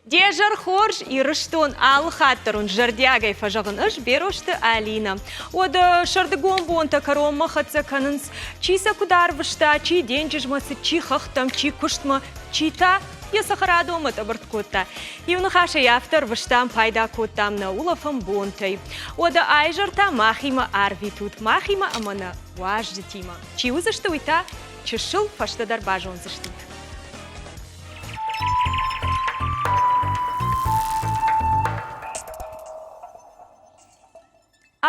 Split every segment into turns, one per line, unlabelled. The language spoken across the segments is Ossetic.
Де зӕр хорз, Ирыстон, алы хатт дӕр уын зӕрдиагӕй фӕзӕгъын ӕз Берозты Алинӕ. Уӕдӕ сӕрдыгон бонтӕ кӕронмӕ хӕццӕ кӕнынц, чи сӕ куыд арвыста, чи денджызмӕ цыд, чи хӕхтӕм, чи куыстмӕ, чи та йӕ цӕхӕрадонмӕ тъӕбӕртт кодта. Иу ныхасӕй афтӕ ӕрвыстам, пайда кодтам нӕ улӕфӕн бонтӕй. Уӕдӕ айзӕр та махимӕ арвитут, махимӕ ӕмӕ нӕ уазджытимӕ. Чи уыдзысты, уый та чысыл фӕстӕдӕр базондзыстут.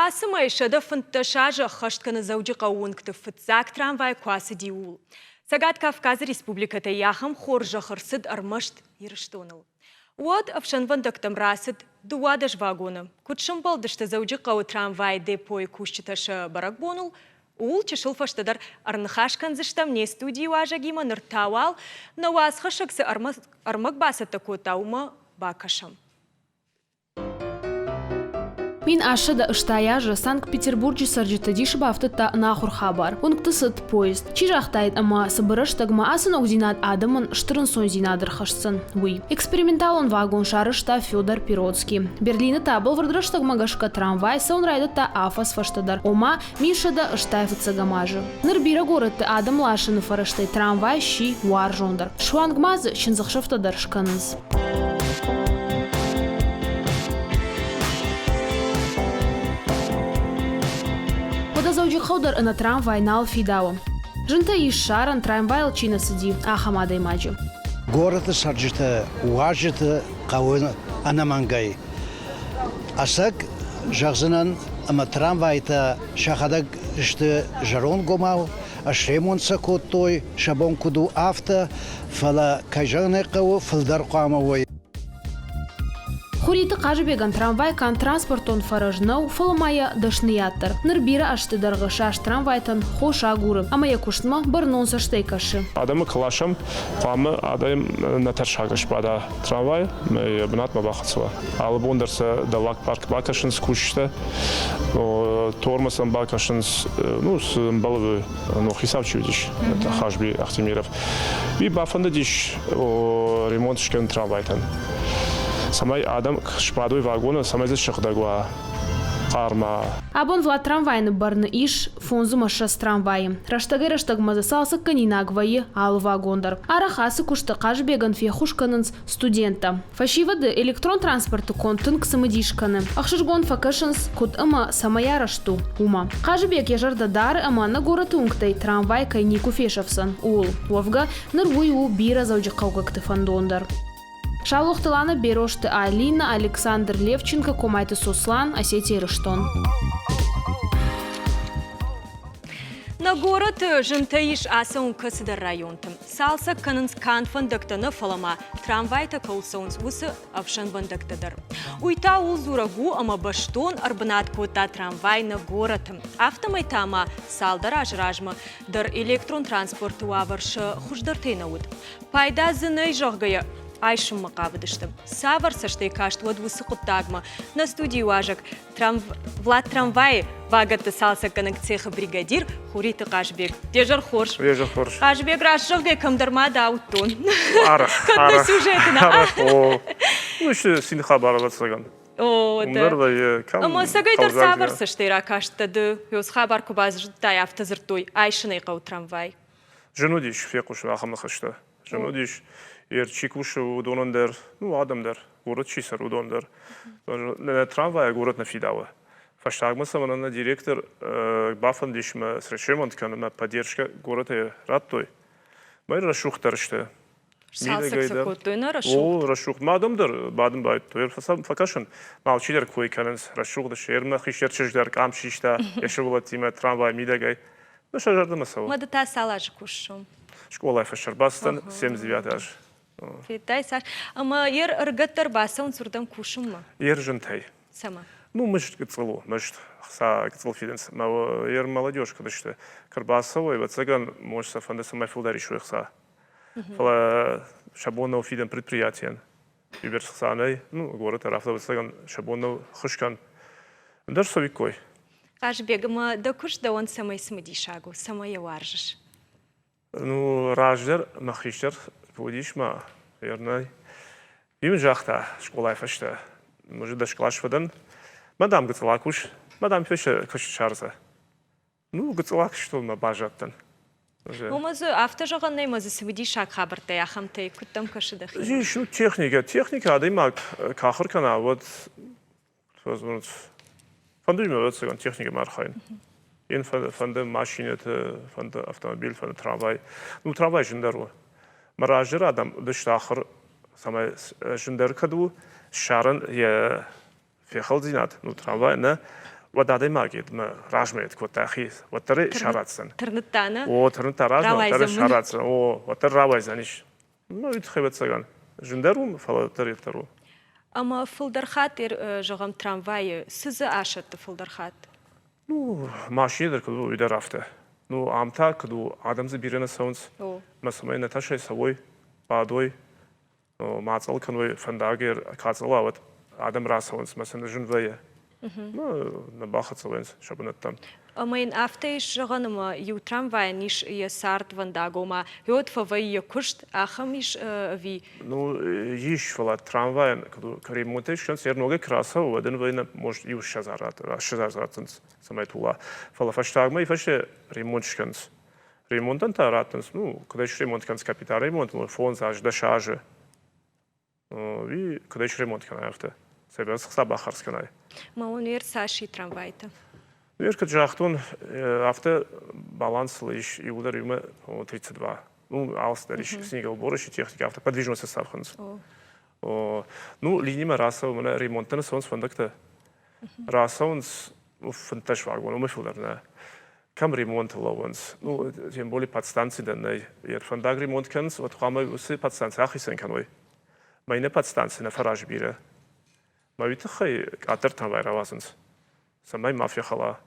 Ацы мӕй 115 азы ӕххӕст кӕны Дзӕуджыхъӕуы уынгты фыццаг трамвай куы ацыди, ууыл. Цӕгат Кавказы республикӕтӕй ахӕм хорзӕх ӕрцыд ӕрмӕст Ирыстоныл. Уӕд ӕфсӕнвӕндӕгтӕм рацыд 12 вагоны. Куыд сӕмбӕлдысты Дзӕуджыхъӕуы трамвайы депойы кусджытӕ сӕ бӕрӕгбоныл, ууыл чысыл фӕстӕдӕр ӕрныхас кӕндзыстӕм не студийы уазӕгимӕ, ныр та уал нӕ уацхӕссӕг цы ӕрмӕг бацӕттӕ кодта, уымӕ бакӕсӕм.
1860 азы Санкт-Петербурджы цӕрджыты дисы бафтыдта ӕнахуыр хабар. Уынгты цыд поезд. Чи загътаид, ӕмӕ цыбыр рӕстӕгмӕ ацы ногдзинад адӕмӕн стыр ӕнцондзинад ӕрхӕсдзӕн, уый. Эксперименталон вагон сарӕзта Федор Пироцкий. Берлины та бӕлвырд рӕстӕгмӕ гӕсгӕ трамвай цӕуын райдыдта афӕдз фӕстӕдӕр, ома 1165 азы. Ныр бирӕ горӕтты адӕм ласыны фӕрӕзтӕй трамвай сси уарзондӕр. Суанг ма дзы чындзӕхсӕвтӕ дӕр скӕнынц. Уӕдӕ Дзӕуджыхъӕу дӕр ӕнӕ трамвай нал фидауы. Зынтӕй ис ссарӕн, трамвайыл чи нӕ цыди, ахӕм адӕймаджы.
Горӕты цӕрджытӕ, уазджыты хъӕуы ӕнӕмӕнгӕй. Ӕцӕг зӕгъдзынӕн, ӕмӕ трамвайтӕ сӕхӕдӕг сты зӕрондгомау, сремонт сӕ кодтой, сӕ бон куыд у, афтӕ, фӕлӕ, кӕй зӕгъын ӕй хъӕуы, фылдӕр хъуамӕ уой.
Хуриты Хъазыбегӕн трамвай канд транспортон фӕрӕз нӕу, фӕлӕ ма йӕ дӕсныйад дӕр. Ныр бирӕ ӕзты дӕргъы саст трамвайтӕн хос агуры ӕмӕ йӕ куыстмӕ бӕрнон цӕстӕй кӕсы.
Адӕмы къласӕм хъуамӕ адӕм нӕ тӕрсаг сбада трамвай, йӕ бынатмӕ бахӕццӕ уа. Алы бон дӕр сӕ дӕллаг парк бакӕсынц кусджытӕ, тормозӕн бакӕсынц, ну, цы ӕмбӕлы, ну, хицау чи уыдис, Хазби Ахтемиров. Уый бафӕндыдис ремонт скӕнын трамвайтӕн, цӕмӕй адӕм сбадой вагоны, цӕмӕй дзы сыгъдӕг уа хъарма.
Абон Влад трамвайы бӕрны ис 25 трамвайы. Рӕстӕгӕй-рӕстӕгмӕ дзы цалцӕггӕнинаг вӕййы алы вагон дӕр. Арӕх ацы куысты Хъазыбегӕн феххуыс кӕнынц студенттӕ. Фӕсивӕды электрон транспорты конд тынг цымыдис кӕны. Ӕхсызгон фӕкӕсынц, куыд ӕмӕ цӕмӕй арӕзт у, уымӕ. Хъазыбег йӕ зӕрдӕ дары ӕмӕ нӕ горӕты уынгтӕй трамвай кӕй никуы фесӕфдзӕн, ууыл. Уӕвгӕ, ныр уый у бирӕ дзӕуджыхъӕуккӕгты фӕндон дӕр. Саулохты Лана, Берозты Алина, Александр Левченко, Комайты Сослан, Осетия Ирыстон.
Нӕ горӕты зынтӕ ис ацӕуын кӕцыдӕр районты. Цалцӕг кӕнынц канд фӕндӕгтӕ нӕ, фӕлӕ ма трамвайтӕ кӕуыл цӕуынц, уыцы ӕфсӕнвӕндӕгтӕ дӕр. Уый та ууыл дзурӕг у, ӕмӕ бӕстон ӕрбынат кодта трамвай нӕ горӕты. Афтӕмӕй та ма цалдӕр азы размӕ дӕр электрон транспорты уавӕр сӕ хуыздӕртӕй нӕ уыд. Пайда дзы нӕй, зӕгъгӕ, айсынмӕ хъавыдысты. Цавӕр цӕстӕй каст уӕд уыцы хъуыддагмӕ? Нӕ студийы уазӕг Влад трамвайы вагӕтты цалцӕггӕнӕг цехы бригадир Хуриты Хъазбег. Де зӕр хорз.
Де зӕр хорз.
Хъазбег, раст зӕгъгӕ, кӕмдӕр ма дӕ ауыдтон.
Арӕх.
Кӕд нӕ сюжеты нӕ.
Арӕх, о. Ну, еще цины хабар, ӕвӕццӕгӕн.
О, да. Ӕмӕ цӕгӕйдӕр цавӕр цӕстӕй ракасттӕ ды? Ёз хабар куы базыдтай, афтӕ дзырдтой, айсын ӕй хъӕуы трамвай.
Зын уыдис фехъусын ахӕм ныхӕстӕ. Зын уыдис, йе чи кусы, уыдонӕн дӕр, ну, адӕм дӕр, горӕт чи цӕры, уыдон дӕр. Нӕ трамвайӕ горӕт нӕ фидауы. Фӕстагмӕ цӕмӕн нӕ директор бафӕндис мӕ сремонт кӕнын, мӕ поддержка горӕтӕй радтой. Мӕ рӕсугъддӕр сты.
Цалцӕг сӕ кодтой, нӕ рӕсугъд?
О, рӕсугъд. Ма адӕм дӕр бадын байдыдтой. Фӕкӕсын, алчидӕр кой кӕнынц, рӕсугъд сты. Мӕ хистӕр чызг дӕр къам систа йӕ сывӕллӕттимӕ трамвайы мидӕгӕй. Ну, сӕ зӕрдӕмӕ цӕуы.
Мады та цал азы кусыс уым?
Скъолайы фӕсӕрбацыдтӕн 79 аз.
Федтай цас? Ӕмӕ ер ӕрыгӕттӕ рбацӕуынц уырдӕм кусынмӕ?
Ер зынтӕй.
Цӕмӕ?
Ну, мызд гыццыл у, мызд. Хца гыццыл фидынц. Мӕ ер молодежь куыд сты, куы рбацӕуой, ӕвӕццӕгӕн, может, сӕ фӕнды, цӕмӕй фылдӕр исой хца. Фӕлӕ сӕ бон нӕу фидын предприятийӕн. Биберс хца нӕй, ну, горӕты рафтӕ, ӕвӕццӕгӕн, сӕ бон нӕу хызкӕн. Ӕндӕр цӕуиккой.
Хъазбег, ӕмӕ дӕ куыст дӕуӕн цӕмӕй цымыдисаг у, цӕмӕй йӕ уарзыс?
Ну, раздӕр мӕ хистӕр уыдис ма, вернӕй. Уый мын загъта скъолайы фӕстӕ, может, дӕс кълас фӕдӕн. Мӕ дам гыццыл акус, мӕ дам фӕстӕ куыст ссардзӕ. Ну, гыццыл акуыстон мӕ баззадтӕн.
Омӕ дзы афтӕ зӕгъӕн нӕй, ӕмӕ дзы цымыдисаг хабӕрттӕй ахӕмтӕй куыд дӕм кӕсы дӕхи?
Ис, ну, техникӕ. Техникӕ адӕймаг куы ахуыр кӕна, уӕд фӕнды мӕ ӕвӕццӕгӕн техникӕмӕ архайын. Йын фӕнды машинӕты, фӕнды автомобиль, фӕнды трамвай. Ну, трамвай зындӕр у. Мӕ раздӕр адӕм уыдысты ахуыр, цӕмӕй зындӕр кӕд у, ссарын йӕ фехӕлддзинад, ну, трамвай нӕ, уӕд адӕймаг йедмӕ размӕ йед кодта хи, уӕддӕр ӕй сарадздзӕн.
Тырныдта, нӕ?
О, тырныдта размӕ, уӕддӕр ӕй сарадздзӕн. О, уӕддӕр рауайдзӕнис. Ну, уый тыххӕй, ӕвӕццӕгӕн, зындӕр у, фӕлӕ уӕддӕр йеддӕр у.
Ӕмӕ фылдӕр хатт, зӕгъӕм, трамвайы, цы дзы асӕтты фылдӕр хатт?
Ну, машинӕ дӕр куыд у, уый дӕр афтӕ. Ну, ам та куыд у, адӕм дзы бирӕ нӕ цӕуынц. Мӕ цӕмӕй нӕ тӕсӕй цӕуой, бадой, мацъал кӕной фӕндагӕй кӕцӕуа, уӕд адӕм рацӕуынц, мӕ сын зын вӕййы. Ну, нӕ бахӕццӕ вӕййынц сӕ бынӕттӕм.
Ӕмӕ йын афтӕ ис зӕгъӕн, ӕмӕ иу трамвайӕн ис йӕ цардвӕндаг, ома уӕд фӕвӕййы йӕ куыст, ахӕм ис ӕви?
Ну, ис, фӕлӕ трамвайӕн куы ремонтӕй скӕнынц, йӕ ногӕй куы рацӕуы, уӕд ын вӕййы, может, иу 20 аз раттынц, цӕмӕй тула. Фӕлӕ фӕстагмӕ фӕсте ремонт скӕнынц. Ремонтӕн та раттынц, ну, куыдӕй сремонт кӕнынц капитал ремонт, ну, 5 аз, 10 азы. Уый куыдӕй сремонт кӕнай афтӕ? Цӕйбӕрц хца бахардз кӕнай?
Мӕ унер цас и трамвайтӕ?
Унер, куыд загътон, афтӕ балансыл ис иуылдӕр иумӕ 32. Ну, алцыдӕр ис снегоуборочный техникӕ, афтӕ подвижной состав хынц. Ну, линимӕ рацӕуы, мӕнӕ ремонттӕ нӕ цӕуынц фӕндӕгтӕ. Рацӕуынц 15 вагон, уымӕй фылдӕр нӕ. Кӕм ремонты лӕууынц, ну, тем более подстанци дӕр нӕй. Йӕ фӕндаг ремонт кӕнынц, уӕд хъуамӕ уыцы подстанци ахицӕн кӕной. Мӕ подстанци нӕ фӕразы бирӕ. Мӕ уый тыххӕй къаддӕр трамвай рауадзынц, цӕмӕй ма фехӕла.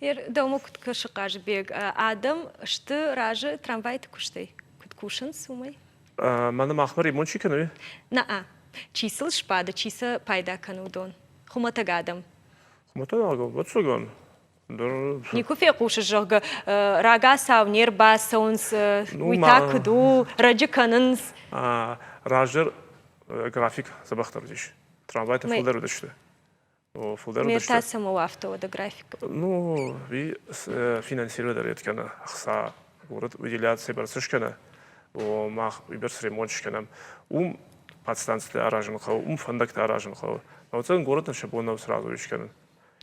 Дӕумӕ куыд кӕсы, Хъазыбег, адӕм сты разы трамвайты куыстӕй? Куыд кусынц, уымӕй?
Мӕнӕ махмӕ ремонт чи кӕны?
Нӕ, чи сыл сбады, чи сӕ пайда кӕны, уыдон. Хуымӕтӕг адӕм.
Хуымӕтӕг адӕм, ӕвӕццӕгӕн.
Никуы фехъусыс, зӕгъгӕ, рагацау не рбацӕуынц, уый та куыд у, рӕджы кӕнынц.
Раздӕр график дзӕбӕхдӕр уыдис. Трамвайтӕ фылдӕр уыдысты. Фылдӕр уыдысты.
Ме та цӕмӕ у афтӕ уӕдӕ график?
Ну, уый финансирование дӕр йед кӕны, ӕхца город выделяет цӕйбӕрц скӕны, мах уыйбӕрц ремонт скӕнӕм. Уым подстанцитӕ аразын хъӕуы, уым фӕндӕгтӕ аразын хъӕуы. Ӕвӕццӕгӕн городӕн сӕ бон нӕу сразу скӕнын.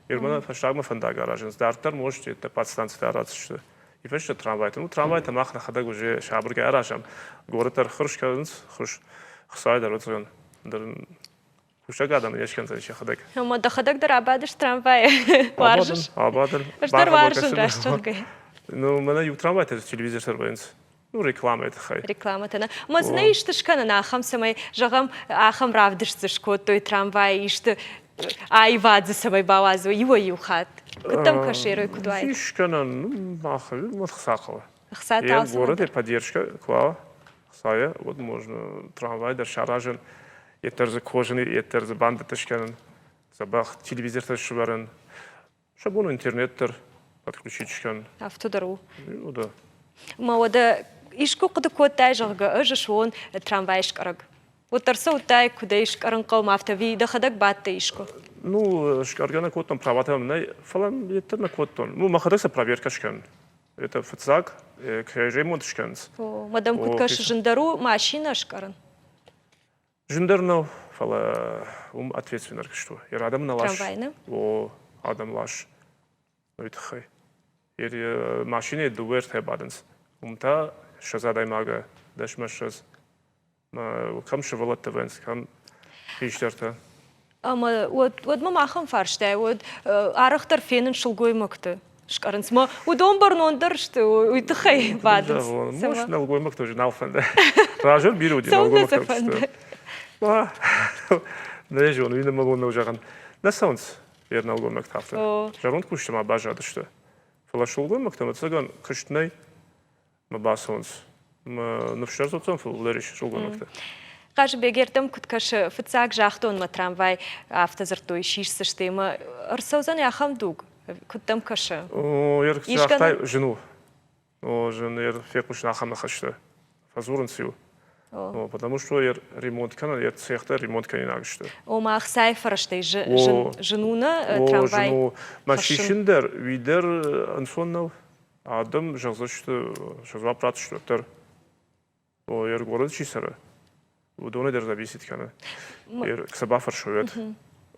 Ирмӕ фӕстагмӕ фӕндаг аразынц. Дарддӕр может подстанцитӕ араздзысты. И фӕстӕ трамвайтӕ. Ну, трамвайтӕ мах нӕхӕдӕг уже сабыргай аразӕм. Город дӕр хырс кӕнынц, хырс. Хцайы дӕр уыдзӕн. Кусӕг адӕм не скӕндзӕн сӕхӕдӕг.
Ӕмӕ дӕхӕдӕг дӕр абадыс трамвайы? Уарзыс?
Абадын.
Ӕз дӕр уарзын, раст зӕгъгӕйӕ.
Ну, мӕнӕ иу трамвайтӕ телевизортӕ вӕййынц. Ну, рекламӕйы тыххӕй.
Рекламӕтӕ нӕ. Ӕмӕ дзы нӕ исты скӕнын ахӕм, цӕмӕй, зӕгъӕм, ахӕм равдыст дзы скодтой трамвайы исты аивад дзы цӕмӕй бауадзой иуӕй-иу хатт. Куыд дӕм кӕсы, Эрой, куыд уаид?
Ис скӕнӕн, ну, мах хца хъӕуы.
Хца та
Город поддержка куы уа хцайӕ, уӕд можно трамвай дӕр саразын, йеддӕр дзы кожын, йеддӕр дзы бандӕттӕ скӕнын, дзӕбӕх телевизортӕ сывӕрын. Сӕ бон интернет дӕр подключить скӕнын.
Афтӕ дӕр у.
Ну да.
Ма уӕдӕ искуы хъуыды кодтай, зӕгъгӕ, ӕз суон трамвай скъӕрӕг? Уӕддӕр сӕ уыдтай, куыдӕй скъӕрын хъӕуы, афтӕ ӕви дӕхӕдӕг бадтӕ искуы?
Ну, скъӕргӕ нӕ кодтон, праватӕ мӕм нӕй, фӕлӕ йеддӕр нӕ кодтон. Ну, мӕхӕдӕг сӕ проверкӕ скӕнын. Это фыццаг, кӕй ремонт скӕнынц.
О, мӕ дӕм куыд кӕсы, зындӕр у машинӕ скъӕрын?
Зындӕр нӕу, фӕлӕ уым ответственный куыст у. Йӕ адӕм нӕ лас.
Трамвайны?
О, адӕм лас. Уый тыххӕй. Машинӕйы дыууӕ ӕртӕ бадынц. Уым та 20 адӕймагы, дӕсмӕ 20. Кӕм сывӕллӕттӕ вӕййынц, кӕм хистӕртӕ.
Ӕмӕ уӕд мӕм ахӕм фарстӕ уӕд арӕхдӕр фенын сылгоймӕгты скъӕрынц. Мӕ уыдон бӕрнондӕр сты, уый тыххӕй бадынц.
Может, нӕлгоймӕгты уже нал фӕнды. Раздӕр бирӕ уыди нӕлгоймӕгтӕ сты. Нӕ зонын, уый нӕ бон нӕу зӕгъын. Нӕ цӕуынц йӕ нӕлгоймӕгтӕ афтӕ. Зӕронд кусджытӕ ма баззадысты. Фӕлӕ сылгоймӕгтӕм ӕцӕгӕн куыст нӕй. Мӕ бацӕуынц. Мӕ ныфс ӕрцӕудзӕн фылдӕр ис сылгоймӕгтӕ.
Хъазыбег, ӕрдӕм куыд кӕсы, фыццаг загътон мӕ трамвай, афтӕ дзырдтой, сисдзысты ӕмӕ ӕрцӕудзӕн ахӕм дуг, куыд дӕм кӕсы?
О, загътай, зын у. О, зын фехъусын ахӕм ныхӕстӕ. Фӕдзурынц-иу. Потому что йӕ ремонт кӕнын, йӕ цехтӕ ремонт кӕнинаг сты.
Ома ӕхцайы фӕрӕзтӕй зын у нӕ трамвай?
Зын у. Мӕ сисын дӕр, уый дӕр ӕнцон нӕу. Адӕм зӕгъдзысты, сӕ дзуапп ратдзысты уӕддӕр. Йӕ город чи цӕры, уыдонӕй дӕр зависит кӕны. Сӕ бафӕрсой уӕд.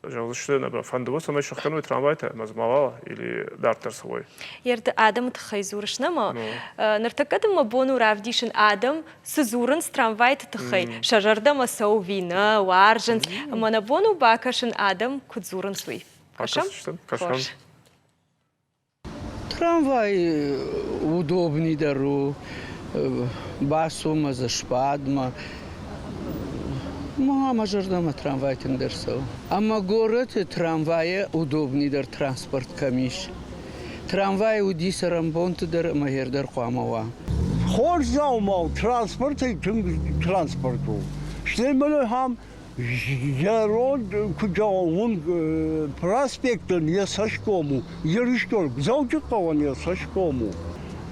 Зӕгъдзысты, нӕ фӕнды уӕ, цӕмӕй сӕхгӕной трамвайтӕ ӕмӕ дзы ма или дарддӕр цӕуой.
Ерды адӕмы тыххӕй дзурыс нӕма? Ныртӕккӕ дын мӕ бон у равдисын адӕм цы дзурынц трамвайты тыххӕй, сӕ зӕрдӕмӕ цӕуы ӕви нӕ, уарзынц. Ӕмӕ нӕ бон у бакӕсын адӕм куыд дзурынц, уый. Кӕсӕм?
Кӕсӕм.
Трамвай удобнейдӕр у, бацу дзы, сбад-ма. Мӕ зӕрдӕмӕ трамвай тынгдӕр цӕуы. Ӕмӕ горӕты трамвайӕ удобнейдӕр транспорт кӕм ис? Трамвай уыди цӕрӕнбонты дӕр ӕмӕ гъер дӕр хъуамӕ уа.
Хорз дзаума у, транспортӕй тынг транспорт у. Стӕй мӕнӕ ахӕм Зӕронд куыд зӕгъон, уым проспектӕн йӕ цӕсгом у, Ирыстон, Дзӕуджыхъӕуӕн йӕ цӕсгом у.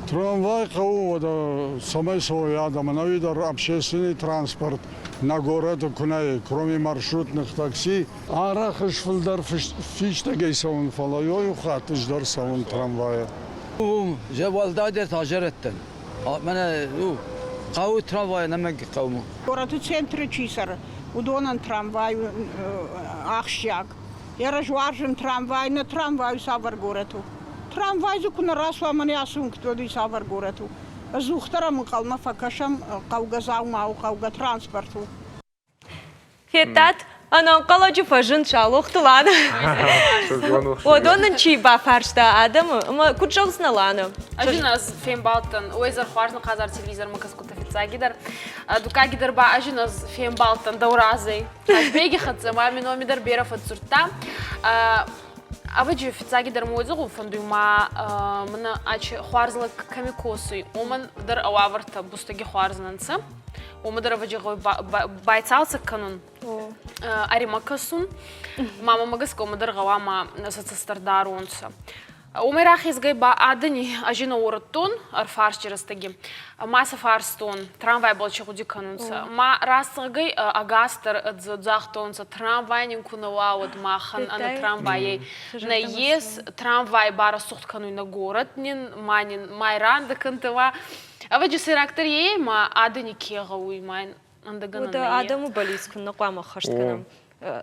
Трамвай хъӕуы, уӕдӕ цӕмӕй цӕуой адӕм, ӕнӕуи дӕр общественный транспорт нӕ горӕты куы нӕй, кроме маршрутных такси. Арӕх ӕз фылдӕр фистӕгӕй цӕуын, фӕлӕ иу хатт ӕз дӕр цӕуын трамвайы.
Уӕлдайдӕр та зӕрӕдтӕн. Мӕнӕ хъӕуы трамвай ӕнӕмӕнг хъӕуы.
Горӕты центры чи цӕры, уыдонӕн трамвай ахсджиаг. Йӕ раз уарзын трамвай, нӕ трамвай цавӕр горӕт у? Трамвай дзы куы нӕ рацуа, мӕнӕ ацы уынгты, уӕд уый цавӕр горӕт у? Ӕдзухдӕр ӕм ӕнхъӕлмӕ фӕкӕсӕм, хъӕугӕ дзаума у, хъӕугӕ транспорт у.
Федтат, ӕнӕнхъӕлӕджы фӕзынд Саулохты Лана. Уыдон нын чи бафарста адӕмы ӕмӕ куыд зӕгъдзынӕ Лана?
Ӕз ын ӕз фембӕлдтӕн уой хуарз хъазар телевизормӕ кӕсгутӕ фиццагидӕр. Дуккагидӕр ба ӕз ин ӕз фембӕлдтӕн дӕу разӕй. Хазбеги хӕццӕ ма ми номи дӕр берӕ фӕдздзурдта. Ӕвӕджи фиццагидӕр ма уодзӕгъун фӕндуй ма мӕнӕ ачи хуарз лӕг кӕми косуй, уомӕн дӕр ӕ уавӕртӕ бустӕги хуарз нӕ нцӕ. Уомӕ дӕр ӕвӕджи гъӕуй байцалцӕг кӕнун, ӕримӕ кӕсун. Ма мӕмӕ гӕсгӕ уомӕ дӕр гъӕуама сӕ цӕстӕр даронцӕ. Уомӕй рахезгӕй ба адӕни ӕзинӕ уорӕдтон ӕрфарсти рӕстӕги. Ма сӕ фарстон, трамвайбӕл чи гъуди кӕнунцӕ. Ма раст зӕгъгӕй, ӕгас дӕр загътонцӕ, трамвай нин ку нӕ уа, уӕд махӕн ӕнӕ трамвайӕй нӕййес. Трамвай барӕсугъд кӕнуй нӕ горӕт нин, ма нин майрандӕ кӕнтӕ ма. Ӕвӕджи сӕйрагдӕр е ма адӕни ке гъӕуй, ма ин ӕндӕгӕнӕн
Уӕдӕ адӕмы бӕллиц куыннӕ хъуамӕ ӕххӕст кӕнӕм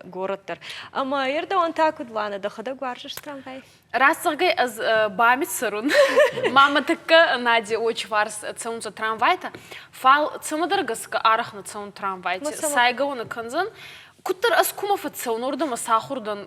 город дӕр. Ӕмӕ ердӕуӕн та куыд, Лана, дӕхӕдӕг уарзыс трамвай?
Раст зӕгъгӕй, ӕз бами цӕрун. Мамӕ тӕккӕ Нади очварс цӕунцӕ трамвайтӕ, фал цӕмӕдӕр гӕсгӕ арӕх нӕ цӕун трамвайти. Сайгӕ нӕ кӕндзӕн. Куддӕр ӕз кумӕ фӕццӕун, уордӕмӕ сахур дӕн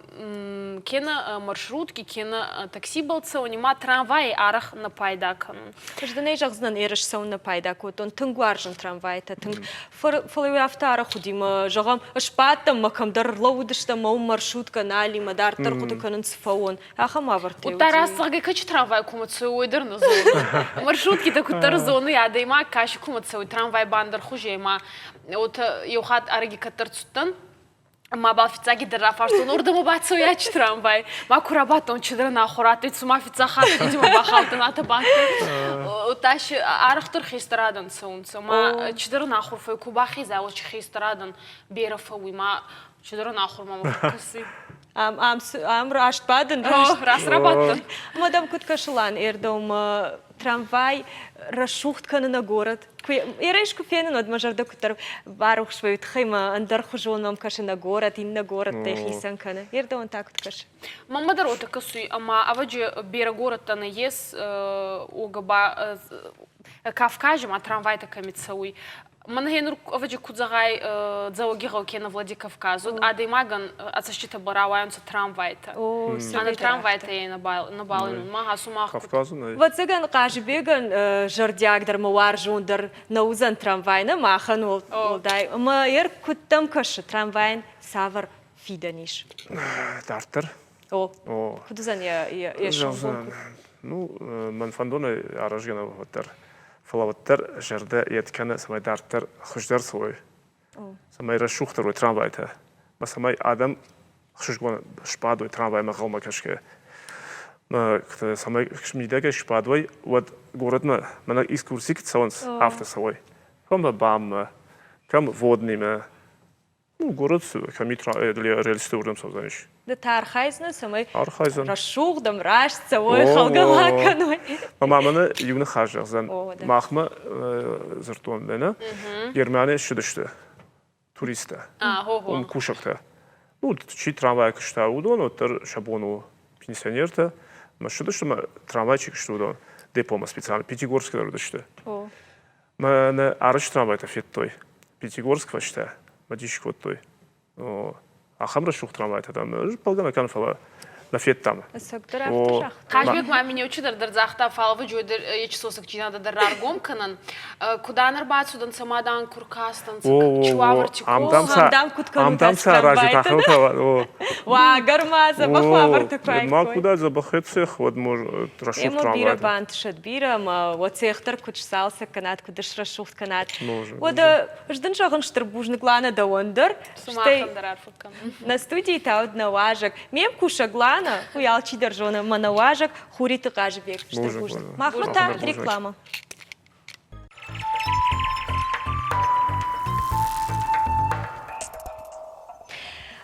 кенӕ маршрутки, кенӕ таксибӕл цӕуни, ма трамвайи арӕх нӕ пайда кӕнун.
Ӕз дын ӕй зӕгъдзынӕн, ерыс цӕуын нӕ пайда кодтон. Тынг уарзын трамвайтӕ, тынг. Фӕлӕ уый афтӕ арӕх уыди мӕ, зӕгъӕм, сбадтӕн мӕ кӕмдӕр ӕрлӕууыдыстӕм, мӕ уым маршруткӕ нал и, мӕ дарддӕр хъуыды кӕнын цы фӕуон. Ахӕм уавӕртӕ
Удта раст зӕгъгӕ, кӕчи трамвай кумӕ цӕуй, уой дӕр нӕ зоны. Маршруткитӕ куддӕр зоны, адӕймаг кӕси кумӕ цӕуй, трамвай бандӕр хузӕй ма уотӕ еу хатт ӕрӕги кӕддӕр цудтӕн, Мабал фиццагидӕр рафарстон, уордӕмӕ бацӕуй трамвай. Ма ку рабадтон, чидӕр ӕнахур адтӕй, цума фиццаг хатт видимо бахаудтӕн атӕ бадтӕй. Удта си арӕхдӕр хестӕр адӕн цӕунцӕ. Ма чидӕр ӕнахур фӕй ку бахеза, уӕд хестӕр адӕн берӕ фӕууй, ма чидӕр ӕнахур мӕмӕ фӕккӕсуй.
Ам, ам, ам раст бадын.
Раст, раст рабадтӕн.
Мадам куыд кӕсы Лан Эрдомы трамвай рӕсугъд кӕны нӕ горӕт. Куы ерӕс куы фенын, уӕд мӕ зӕрдӕ куыддӕр барухс вӕййы, тыххӕй мӕ ӕндӕрхуызон мӕм кӕсы нӕ горӕт, иннӕ горӕттӕй хицӕн кӕны. Ердӕуӕн та куыд кӕсы?
Мӕнмӕ дӕр уотӕ кӕсуй, ӕма ӕвӕджи берӕ горӕттӕ нӕййес, уогӕ ба Кавкази ма трамвайтӕ кӕми цӕуй, Мӕн гъенур ӕвӕджи ку зӕгъай Дзӕуӕгигъӕу кенӕ Владикавказ, уӕд адӕймагӕн ӕ цӕститӕбӕл рауайунцӕ трамвайтӕ. Ӕнӕ трамвайтӕ нӕбал инун. Ма сумах
Кавказу нӕй.
Ӕвӕццӕгӕн, Хъазыбегӕн зӕрдиагдӕр ӕмӕ уарзондӕр нӕ уыдзӕн трамвай, нӕ махӕн уӕлдай. Ӕмӕ ер куыдтӕм кӕсы трамвайӕн цавӕр фидӕн ис?
Дарддӕр?
О, куыд уыдзӕн йӕ сомбон?
Ну, мӕн фӕндонӕй аразгӕ нӕ уӕддӕр. Фӕлӕ уӕддӕр зӕрдӕ ед кӕны, цӕмӕй дарддӕр хуыздӕр цӕуой, цӕмӕй рӕсугъддӕр уой трамвайтӕ, ӕмӕ цӕмӕй адӕм ӕхсызгон сбадой трамваймӕ ӕнхъӕлмӕ кӕсгӕ. Цӕмӕй мидӕгӕй сбадой, уӕд горӕтмӕ мӕнӕ экскурси куыд цӕуынц, афтӕ цӕуой. Фӕлӕ баммӕ. Кӕм водныймӕ, ну, город кӕм рельсты уырдӕм цӕудзӕнис.
Ды та архайдзынӕ, цӕмӕй
Архайдзӕн.
рӕсугъд ӕмраст цӕуой, халгӕ ма кӕной.
Мама мӕнӕ иу ныхас зӕгъдзӕн. Махмӕ дзырдтон мӕнӕ Германийӕ ссыдысты туристтӕ, уым кусӕгтӕ. Ну, чи трамвайы куыста, уыдон уӕддӕр сӕ бон у пенсионертӕ. Мӕ ссыдысты мӕ трамвай чи куысты, уыдон депомӕ специально Пятигорскы дӕр уыдысты. Мӕнӕ арӕзт трамвайтӕ федтой Пятигорск фӕстӕ мӕ дис кодтой. Ахӕм рӕсугъд трамвайтӕ дам ӕз бӕлгӕ нӕ кӕнын, фӕлӕ нӕ федтам.
Ӕцӕгдӕр афтӕ загъта.
Хъазбег ма минеучидӕр дӕр загъта, фалвыджой дӕр ечсосыкджинадӕ дӕр раргом кӕнӕн. Кудан ӕрбацудӕнцӕ ма дан ку ркастӕнцӕ, чуавӕрти
Ам дам сӕ аразы тахӕлтӕ.
Уагӕр ма дзӕбӕх уавӕртӕ куы
Ма куда дзӕбӕх цех, уӕд рӕсугъд
Ӕмӕ бирӕ бантысӕд, бирӕ ӕмӕ уӕ цех дӕр куыд сцалцӕг кӕнат, куыд срӕсугъд кӕнат. Уӕдӕ ӕз дын зӕгъын стыр бузныг, Лана, дӕуӕн дӕр. Стӕй нӕ студийы та уыд нӕ уазӕг. Ме мкусӕг Лана, уый алчидӕр зоны, мӕ нӕ уазӕг Хуриты Хъазыбег. Стыр бузныг. Махмӕ та реклама.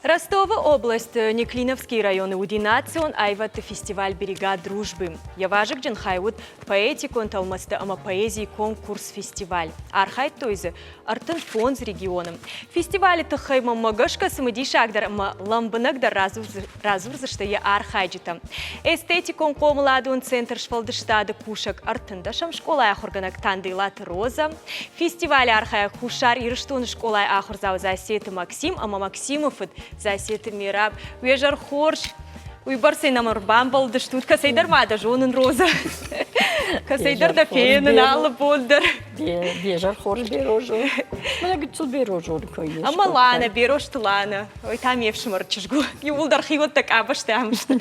Ростовы областы Неклиновский районы уыди национ аивӕдты фестиваль «Берега дружбы». Йӕ вазыгджын хай уыд поэтикон тӕлмӕцты ӕмӕ поэзийы конкурс-фестиваль. Архайдтой дзы 35 регионы. Фестивалы тыххӕй мӕнмӕ гӕсгӕ цымыдисагдӕр ӕмӕ лӕмбынӕгдӕр радзурдзысты йӕ архайджытӕ. Эстетикон хъомыладон центр сфӕлдыстады кусӕг ӕртындӕсӕм скъолайы ахуыргӕнӕг Танделаты Роза, фестивалы архайӕг Хуссар Ирыстоны скъолайы ахуырдзау Засеты Максим ӕмӕ Максимы фыд Засеты Мераб. Уе зӕр хорз! Уыйбӕрцӕй нӕм ӕрбамбӕлдыстут, кӕцӕйдӕр ма дӕ зонын, Роза. Кӕцӕйдӕр дӕ фенын алы бон дӕр.
Де зӕр хорз Берозо. Мӕнӕ гыццыл Берозон куы ис.
Ӕмӕ Лана, Берозты Лана. Ой, та ме фсымӕр чызг у. Иууылдӕр хиуӕттӕ къабӕзтӕ ам сты.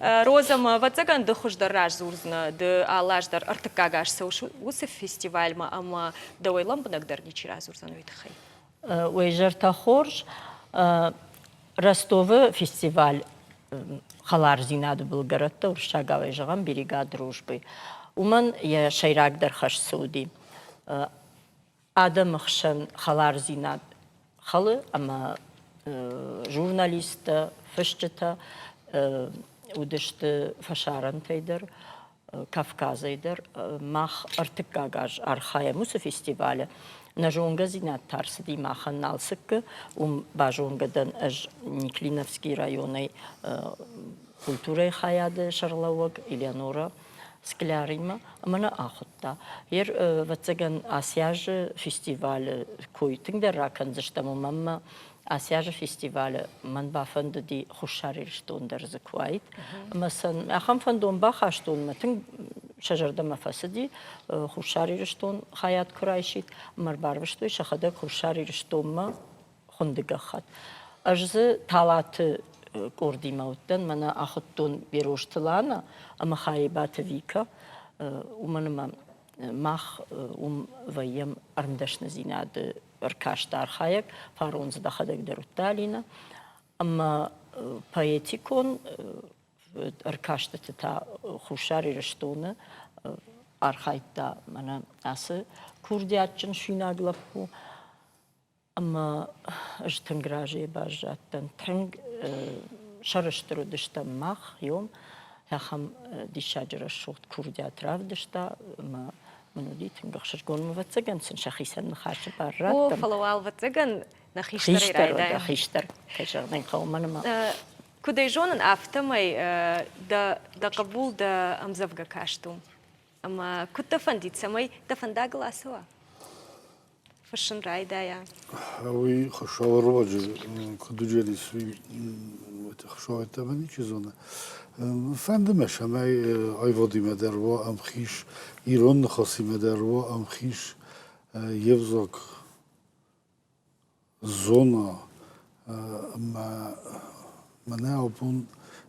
Роза, мӕ ӕвӕццӕгӕн ды хуыздӕр раздзурдзынӕ, ды алы аз дӕр ӕртыккаг аз цӕуыс уыцы фестивальмӕ ӕмӕ дӕуӕй лӕмбынӕгдӕр ничи радзурдзӕн уый тыххӕй.
Уый зӕртӕ хорз. Ростовы фестиваль хӕлардзинады былгӕрӕттӕ уырыссагауӕй зӕгъӕм «Берега дружбы». Уымӕн йӕ сӕйрагдӕр хӕс цы уыди? Адӕмы хсӕн хӕлардзинад хӕлы ӕмӕ журналисттӕ, фысджытӕ уыдысты фӕсарӕнтӕй дӕр, Кавказӕй дӕр. Мах ӕртыккаг аз архайӕм уыцы фестивалы. Нӕ зонгӕдзинад та ӕрцыди махӕн Налцыккы. Уым базонгӕ дӕн ӕз Неклиновский районӕй культурӕйы хайады сӕргълӕууӕг Элеонора Скляримӕ ӕмӕ нӕ ахуыдта. Ер, ӕвӕццӕгӕн, ацы азы фестивалы кой тынгдӕр ракӕндзыстӕм, уымӕн ӕмӕ Ацы азы фестивалы мӕн бафӕндыди Хуссар Ирыстон дӕр дзы куы уаид. Ӕмӕ сын ахӕм фӕндон бахастон, мӕ тынг сӕ зӕрдӕмӕ фӕцыди, Хуссар Ирыстон хайад куы райсид, ӕмӕ ӕрбарвыстой сӕхӕдӕг Хуссар Ирыстонмӕ хуынды гӕххӕтт. Ӕз дзы Талаты къордимӕ уыдтӕн, мӕнӕ ахуыдтон Берозты Лана ӕмӕ Харебаты Вика, уымӕн ӕмӕ мах уым вӕййӕм ӕрмдӕсныдзинады ӕркасты архайӕг, фарон дзы дӕхӕдӕг дӕр уыдтӕ, Алинӕ. Ӕмӕ поэтикон ӕркастыты та Хуссар Ирыстоны архайдта мӕнӕ ацы курдиатджын суинаг лӕппу. Ӕмӕ ӕз тынг разыйӕ баззадтӕн, тынг сӕрыстыр уыдыстӕм мах, иом ахӕм диссаджы рӕсугъд курдиат равдыста ӕмӕ мын уыди тынг ӕхсызгон. Ӕвӕццӕгӕн сын сӕхицӕн ныхасы бар раттӕм.
О, фӕлӕ уал ӕвӕццӕгӕн нӕ хистӕрӕй райдайӕм.
Хистӕр, кӕй зӕгъын ӕй хъӕуы, мӕн ӕмӕ
Куыд ӕй зонын, афтӕмӕй дӕ дӕ хъӕбул дӕ ӕмдзӕвгӕ каст у. Ӕмӕ куыд дӕ фӕндид, цӕмӕй дӕ фӕндагыл ацӕуа? Фыссын райдайа.
Уый Хуыцауы руаджы куыд уыдзӕнис, уый Хуыцауы йеддӕмӕ ничи зоны. Фӕнды мӕ, цӕмӕй аивадимӕ дӕр уа ӕмхиз, ирон ныхасимӕ дӕр уа ӕмхиз, йе взаг зона ӕмӕ мӕнӕ абон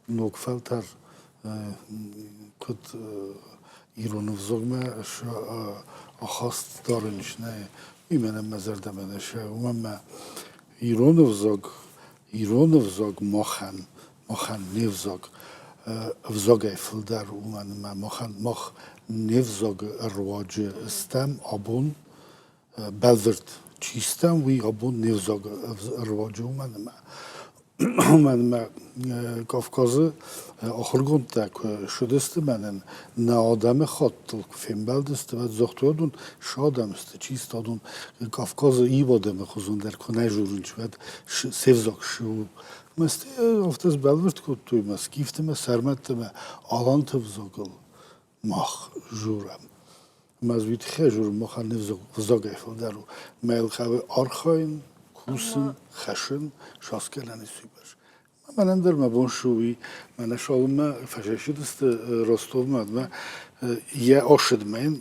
ног фӕлтӕр куыд ирон ӕвзагмӕ ахаст дарын ис, нӕ, уый мӕнӕн мӕ зӕрдӕмӕ нӕ сӕ, уымӕн ӕмӕ ирон ӕвзаг, ирон ӕвзаг махӕн, махӕн не взаг ӕвзагӕй фылдӕр, уымӕн ӕмӕ махӕн мах не взагы руаджы стӕм абон бӕлвырд. Чи стӕм, уый абон не взаг ӕруаджы, уымӕн ӕмӕ уымӕн ӕмӕ Кавказы ахуыргондтӕ куы ссыдысты мӕнӕн нӕ адӕмы хаттыл куы фембӕлдысты, уӕд загътой, адон цы адӕм сты, чи сты адон, Кавказы иу адӕмы хуызон дӕр куы нӕ зонынц, уӕд се взаг цы у. Ӕмӕ стӕй афтӕ сбӕлвырд кодтой мӕ скифты мӕ сӕрмӕтты мӕ аланты взагыл мах журӕм. Ӕмӕ ӕз уый тыххӕй журын, махӕн не взагӕй фылдӕр у. Мӕ йыл хъӕуы архайын, кусын, хӕссын, саскӕнӕн ис уыйбӕрц. Мӕнӕн дӕр мӕ бон цы у, уый мӕнӕ цалынмӕ фӕсӕсыдысты Ростовмӕ, уӕдмӕ йӕ ошыдмӕ йын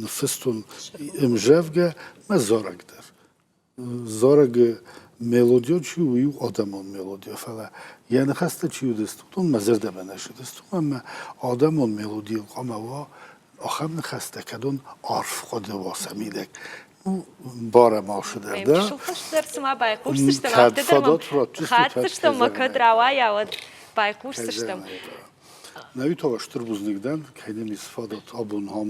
ныффыстон ӕмзӕвгӕ мӕ зарӕг дӕр. Зарӕг мелодион чи у, уый у адӕмон мелодия, фӕлӕ йӕ ныхӕстӕ чи уыдысты, уыдон мӕ зӕрдӕмӕ нӕ сыдысты, ӕмӕ адӕмон мелодийыл хъуамӕ уа ахӕм ныхӕстӕ, кӕдон арф хъуыды уа сӕ мидӕг. Ну, барӕм алцыдӕр, да?
Чысыл фӕстӕдӕр цыма байхъусдзыстӕм, афтӕ дӕр мӕм хатдзыстӕм мӕ кӕд рауайа, уӕд байхъусдзыстӕм.
Нӕуи та стыр бузныг дӕн, кӕй нӕм ис фадат абон ам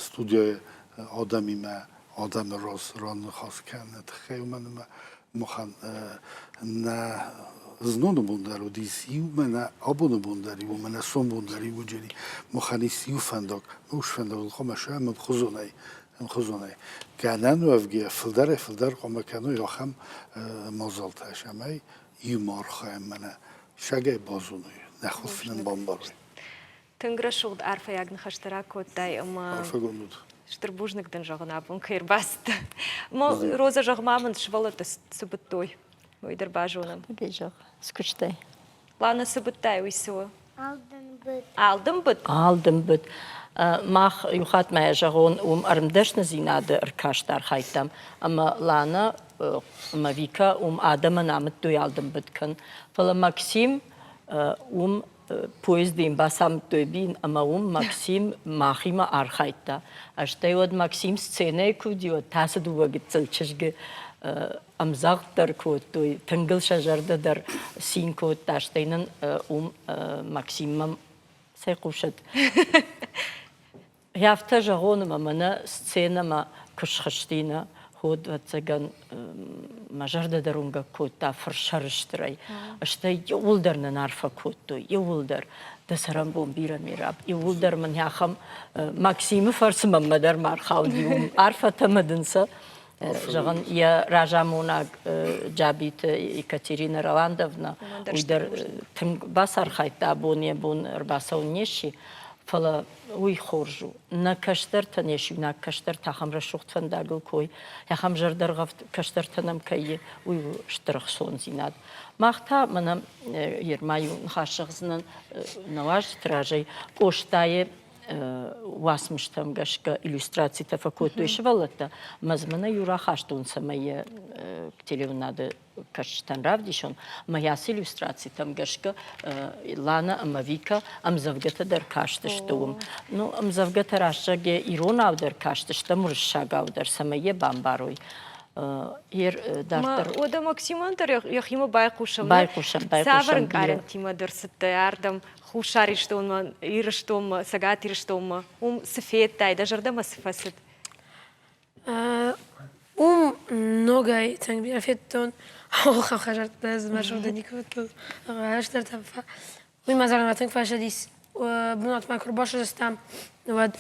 студияйы адӕмимӕ адӕмы раз раныхас кӕныны тыххӕй, уымӕн ӕмӕ махӕн нӕ зноны бон дӕр уыдис иу, мӕнӕ абоны бон дӕр иу, мӕнӕ сомбон дӕр иу уыджери. Махӕн ис иу фӕндаг, ус фӕндагыл хъуамӕ сӕм ӕмхуызонӕй, ӕмхуызонӕй. Гӕнӕн уӕвгӕйӕ фылдӕрӕй-фылдӕр хъуамӕ кӕной ахӕм мадзалтӕ, цӕмӕй иумӕ архайӕм мӕнӕ сагӕй базоной, нӕ хуылф нын бамбарой.
Тынг рӕсугъд арфӕйаг ныхӕстӕ ракодтай ӕмӕ
Арфӕгонд ут.
Стыр бузныг дын зӕгъын абон кӕй ӕрбацыдтӕ. Роза, зӕгъ ма мын, сывӕллӕттӕ цы быдтой, уый дӕр базонӕм.
Зӕгъ, скуыстай.
Лана, цы быдтай, уый цы у?
Алдымбыд.
Алдымбыд?
Алдымбыд. Мах иу хатт ма йӕ зӕгъон, уым ӕрмдӕсныдзинады ӕркаст архайдтам, ӕмӕ Лана ӕмӕ Вика уым адӕмӕн амыдтой алдымбыд кӕн. Фӕлӕ Максим уым поезды йын бацамыдтой бин, ӕмӕ уым Максим махимӕ архайдта. Стӕй уӕд Максим сценӕйы куы уыди, уӕд та ацы дыууӕ гыццыл чызгы ӕмдзӕгъд дӕр кодтой, тынг ыл сӕ зӕрдӕ дӕр цин кодта, стӕй нын уым Максиммӕ цӕй хъусӕд. Афтӕ зӕгъон, ӕмӕ мӕнӕ сценӕмӕ куы схызти нӕ ход, ӕвӕццӕгӕн, мӕ зӕрдӕ дӕр уынгӕг кодта фырсӕрыстырӕй. Стӕй иууылдӕр нын арфӕ кодтой, иууылдӕр. Дӕ цӕрӕнбон бирӕ, Мераб, иууылдӕр мын ахӕм Максимы фӕрцы мӕнмӕ дӕр ма рхауди уым. Арфӕтӕ мӕ дын сӕ зӕгъын, йӕ разамонӕг Джабиты Екатерина Роландовна, уый дӕр тынг бацархайдта абон йӕ бон ӕрбацӕуын не сси, фӕлӕ уый хорз у. Нӕ кӕстӕртӕ, не суинаг кӕстӕртӕ ахӕм рӕсугъд фӕндагыл кой, ахӕм зӕрдӕргъӕвд кӕстӕртӕ нӕм кӕй и, уый у стыр ӕхцондзинад. Мах та мӕнӕ Ерма иу ныхас зӕгъдзынӕн нӕ уазджыты разӕй Къостайы уацмыстӕм гӕсгӕ иллюстрацитӕ фӕкодтой сывӕллӕттӕ. Мӕ дзы мӕнӕ иу рахастон, цӕмӕй йӕ телеуынады кӕсджытӕн равдисон. Мӕ ацы иллюстрацитӕм гӕсгӕ Лана ӕмӕ Вика ӕмдзӕвгӕтӕ дӕр кастысты уым. Ну, ӕмдзӕвгӕтӕ рӕстӕг иронау дӕр кастысты, уырыссагау дӕр, цӕмӕй йӕ бамбарой.
Дарддӕр. Уӕдӕ Максимӕн дӕр йӕхимӕ байхъусӕм.
Байхъусӕм, байхъусӕм.
Цавӕр ӕнкъарӕнтимӕ дӕр цыдтӕ ардӕм Хуссар Ирыстонмӕ, Ирыстонмӕ, Цӕгат Ирыстонмӕ? Уым цы федтай, дӕ зӕрдӕмӕ цы фӕцыд?
Уым ногӕй тынг бирӕ федтон. Ахӕм хӕдзӕрттӕ дзы мӕ зӕрдӕ никуы федтон. Ӕстӕртӕ уый мӕ зӕрдӕмӕ тынг фӕцыдис. Бынатмӕ куы ӕрбацыдыстӕм, уӕд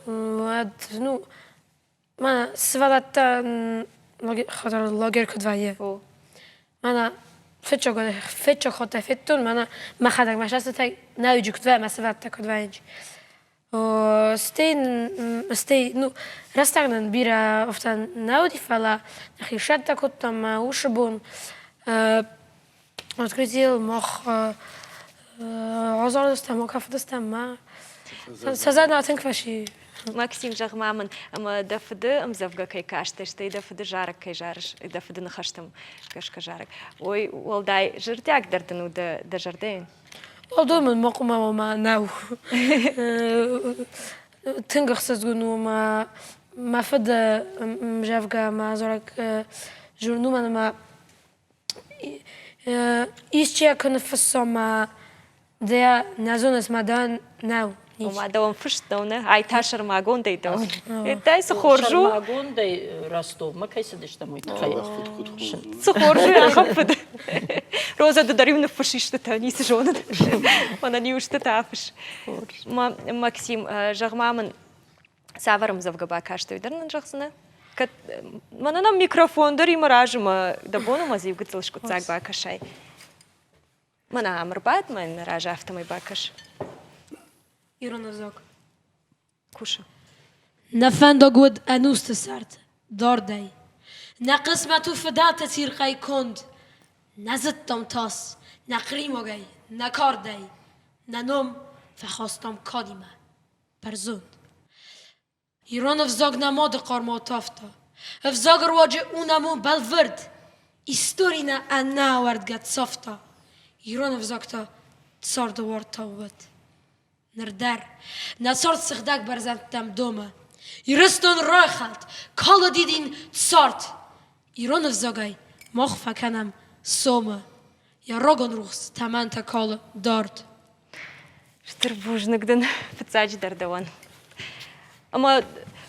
уӕд ну мӕнӕ сывӕллӕттӕ лагерь куыд вӕййы. Мӕнӕ фыццаг хаттӕй федтон, мӕнӕ мӕхӕдӕг мӕ сӕстытӕй нӕ уыджы куыд вӕййы, мӕ сывӕллӕттӕ куыд вӕййынц. Стӕй, стӕй, ну, рӕстӕг нын бирӕ афтӕ нӕ уыди, фӕлӕ нӕхи сӕттӕ кодтам мӕ усы бон. Открытийыл мах азарыдыстӕм, акафыдыстӕм мӕ сӕ зӕрдӕ тынг фӕци.
Максим, зӕгъ-ма мын, ӕмӕ дӕ фыды ӕмдзӕвгӕ кӕй кастӕ, стӕй дӕ фыды зарӕг кӕй зарыс, дӕ фыды ныхӕстӕм гӕсгӕ зарӕг, ой, уӕлдай зӕрдиагдӕр дын у дӕ, дӕ зӕрдӕйӕн?
Уӕлдон мын мӕ къуымӕ мӕ нӕу. Тынг ӕхсызгон у мӕ мӕ фыды мзӕвгӕ мӕ зарӕг зонын, уымӕн ӕмӕ исчи куы ныффысса мӕ дӕ нӕ зоныс мӕ дӕ нӕу.
Ома дӕуӕн фыст нӕу, нӕ? Ай та сӕрмагондӕй дӕуӕн. Тай цы хорз у?
Сӕрмагондӕй Ростовмӕ кӕй цыдыстӕм, уый тыххӕй.
Цы хорз у ахӕм фыд. Роза, ды дӕр-иу ныффыс истытӕ, ницы зонын. Мӕнӕн-иу истытӕ афысс. Максим, зӕгъ-ма мын, цавӕр ӕмдзӕвгӕ бакастай, дӕр нын зӕгъдзынӕ? Кӕд мӕнӕ нӕм микрофон дӕр имӕ разы мӕ дӕ бон ӕмӕ дзы иу гыццыл скъуыддзаг бакӕсай. Мӕнӕ ам ӕрбад, мӕн разы афтӕмӕй бакӕс.
Ирон ӕвзаг.
Кусы.
Нӕ фӕндаг уыд ӕнусты цард, дардӕй. Нӕ хъысмӕт у фыдӕлты цирхъӕй конд. Нӕ зыдтам тас, нӕ хъримагӕй, нӕ кардӕй. Нӕ ном фӕхастам кадимӕ, бӕрзонд. Ирон ӕвзаг нӕ мады хъармау тавта. Ӕвзагы руаджы у нӕ мон бӕлвырд. Истори нӕ ӕнӕауӕрдгӕ цавта. Ирон ӕвзаг та царды уартау уӕд. Ныр дӕр нӕ цард сыгъдӕг бӕрзӕндтӕм домы. Ирыстон райхӕлд, калы дидин цард. Ирон ӕвзагӕй мах фӕкӕнӕм сомы. Йӕ рагон рухс тӕмӕнтӕ калы дард.
Стыр бузныг дын фыццаджыдӕр дӕуӕн. Ӕмӕ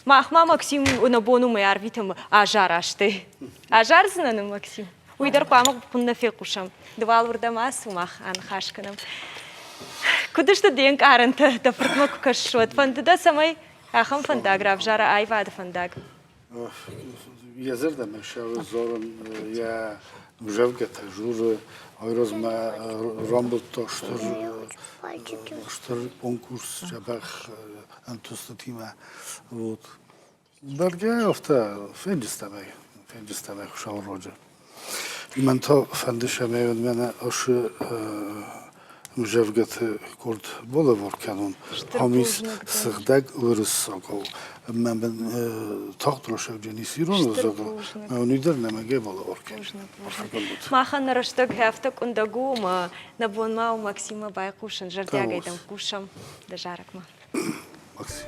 махмӕ Максим нӕ бон уымӕй арвитӕм азарӕзтӕй. Азардзынӕ нын, Максим? Уый дӕр хъуамӕ куыннӕ фехъусӕм. Ды уал уырдӕм ацу, мах аныхас кӕнӕм. Куыд сты де нкъарӕнтӕ, дӕ фыртмӕ куы кӕсыс, уӕд? Фӕнды дӕ, цӕмӕй ахӕм фӕндаг равзара аивады фӕндаг?
Йӕ зӕрдӕмӕ ссары Зоран йӕ ӕмдзӕвгӕтӕ журы айразмӕ рамбылдта стыр стыр конкурс дзӕбӕх ӕнтыстытимӕ. Вот. Бӕргӕ афтӕ фенджызтӕм ӕй, фенджызтӕм ӕй Хуыцауы руаджы. Мӕн та фӕнды цӕмӕй мӕнӕ ацы ӕмдзӕвгӕты къорд балӕвар кӕнон. Ам ис сыгъдӕг уырыссагау. Ӕмӕ мын тагъд рӕсӕгджын ис ирон ӕвзагыл. Мӕ уый дӕр нӕмӕгӕй балӕвар кӕнин.
Махӕн нӕ рӕстӕг афтӕ къуындӕг у, ӕмӕ нӕ бон ма у Максиммӕ байхъусын, зӕрдиагӕй дӕм хъусӕм дӕ зарӕгмӕ.
Максим.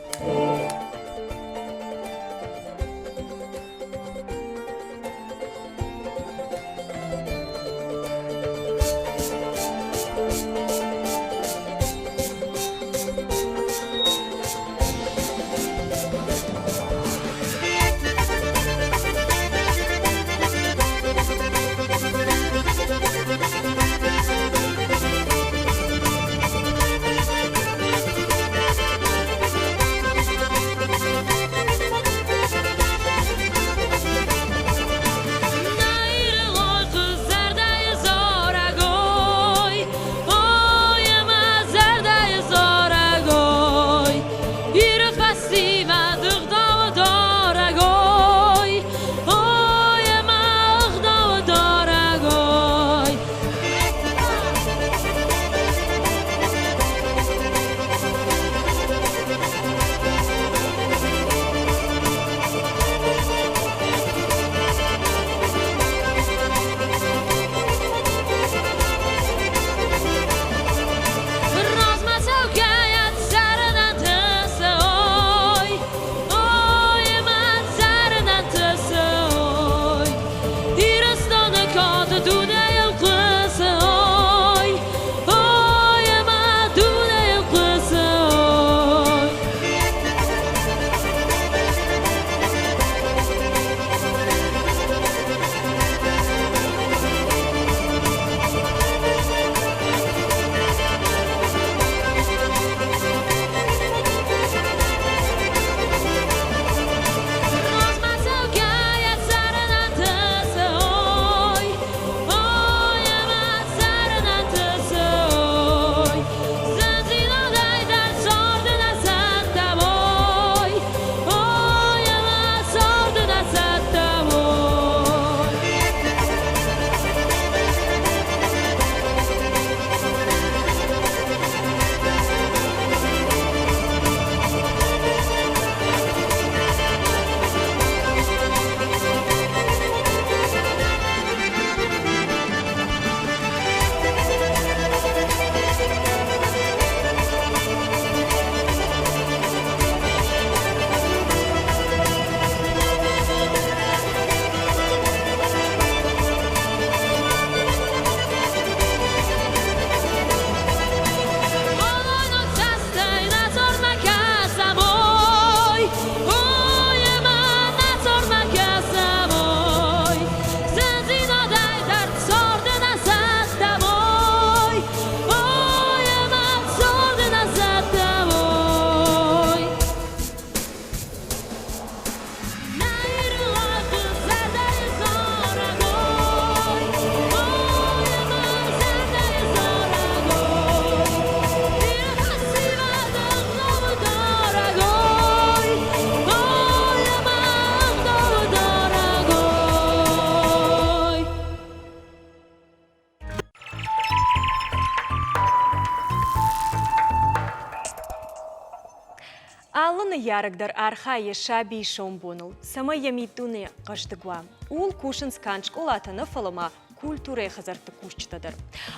Алы ныййарӕг дӕр архайы сабийы сомбоныл, цӕмӕй йӕ миддуне хъӕздыг уа. Ууыл кусынц канд скъолатӕ нӕ, фӕлӕ ма культурӕйы хӕдзӕртты кусджытӕ дӕр.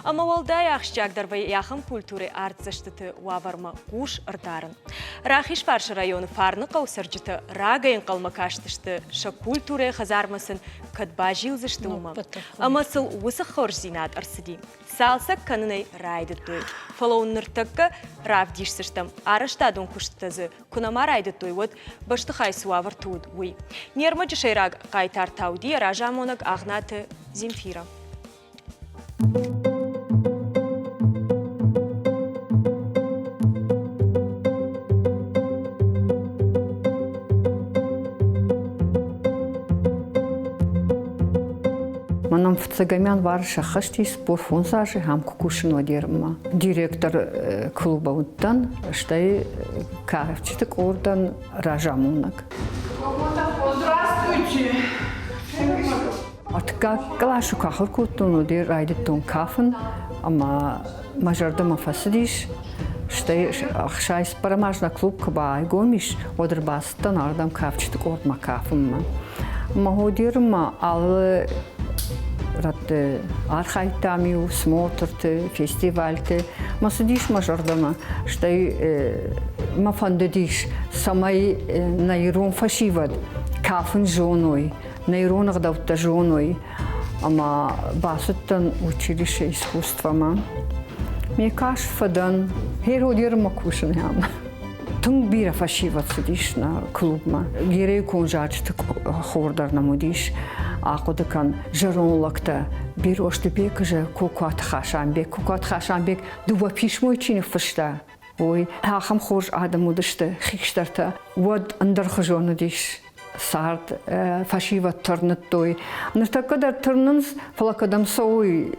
Ӕмӕ уӕлдай ахсджиагдӕр вӕййы ахӕм культурӕйы артдзӕстыты уавӕрмӕ хъус ӕрдарын. Рахизфарсы районы Фарныхъӕуы цӕрджытӕ рагӕй ӕнхъӕлмӕ кастысты, сӕ культурӕйы хӕдзармӕ сын кӕд базилдзысты, уымӕ. Ӕмӕ сыл уыцы хорздзинад ӕрцыди. Цалцӕг кӕнын ӕй райдыдтой. Фӕлӕ уын ныртӕккӕ равдисдзыстӕм, арӕзтадон куыстытӕ дзы куы нӕма райдыдтой, уӕд бӕстыхай цы уавӕрты уыд, уый. Не рмӕджы сӕйраг хъайтар та уыди йӕ разамонӕг Агънаты Земфирӕ.
Мӕнӕн фыццагӕм январы сӕххӕст ис 45 азы ам куы кусын уӕдермӕ. Директор клуба уыдтӕн, стӕй кафджыты къордӕн разамонӕг.
Здравствуйте!
Ӕртыккаг къласы куы ахуыр кодтон, уӕд райдыдтон кафын ӕмӕ мӕ зӕрдӕмӕ фӕцыдис. Стӕй 64 аз нӕ клуб куы байгом ис, уӕд ӕрбацыдтӕн ардӕм кафджыты къордмӕ кафынмӕ. Мӕ ходермӕ алы рӕтты архайдтам-иу смотрты, фестивальты. Мӕ цыдис мӕ зӕрдӕмӕ. Стӕй мӕ фӕндыдис, цӕмӕй нӕ ирон фӕсивӕд кафын зоной, нӕ ирон ӕгъдӕуттӕ зоной. Ӕмӕ бацыдтӕн училище искусствомӕ. Ме каст фӕдӕн, херодермӕ кусын ӕм. Тынг бирӕ фӕсивӕд цыдис нӕ клубмӕ. Герейкон зарджыты хор дӕр нӕм уыдис. Ахъуыды кӕн, зӕронд лӕгтӕ Берозты Бекызы Кокуаты Хасанбег. Кокуаты Хасанбег дыууӕ писмойы чи ныффыста, уый ахӕм хорз адӕм уыдысты хистӕртӕ. Уӕд ӕндӕрхуызон уыдис цард, фӕсивӕд тырныдтой. Ныртӕккӕ дӕр тырнынц, фӕлӕ кӕдӕм цӕуой,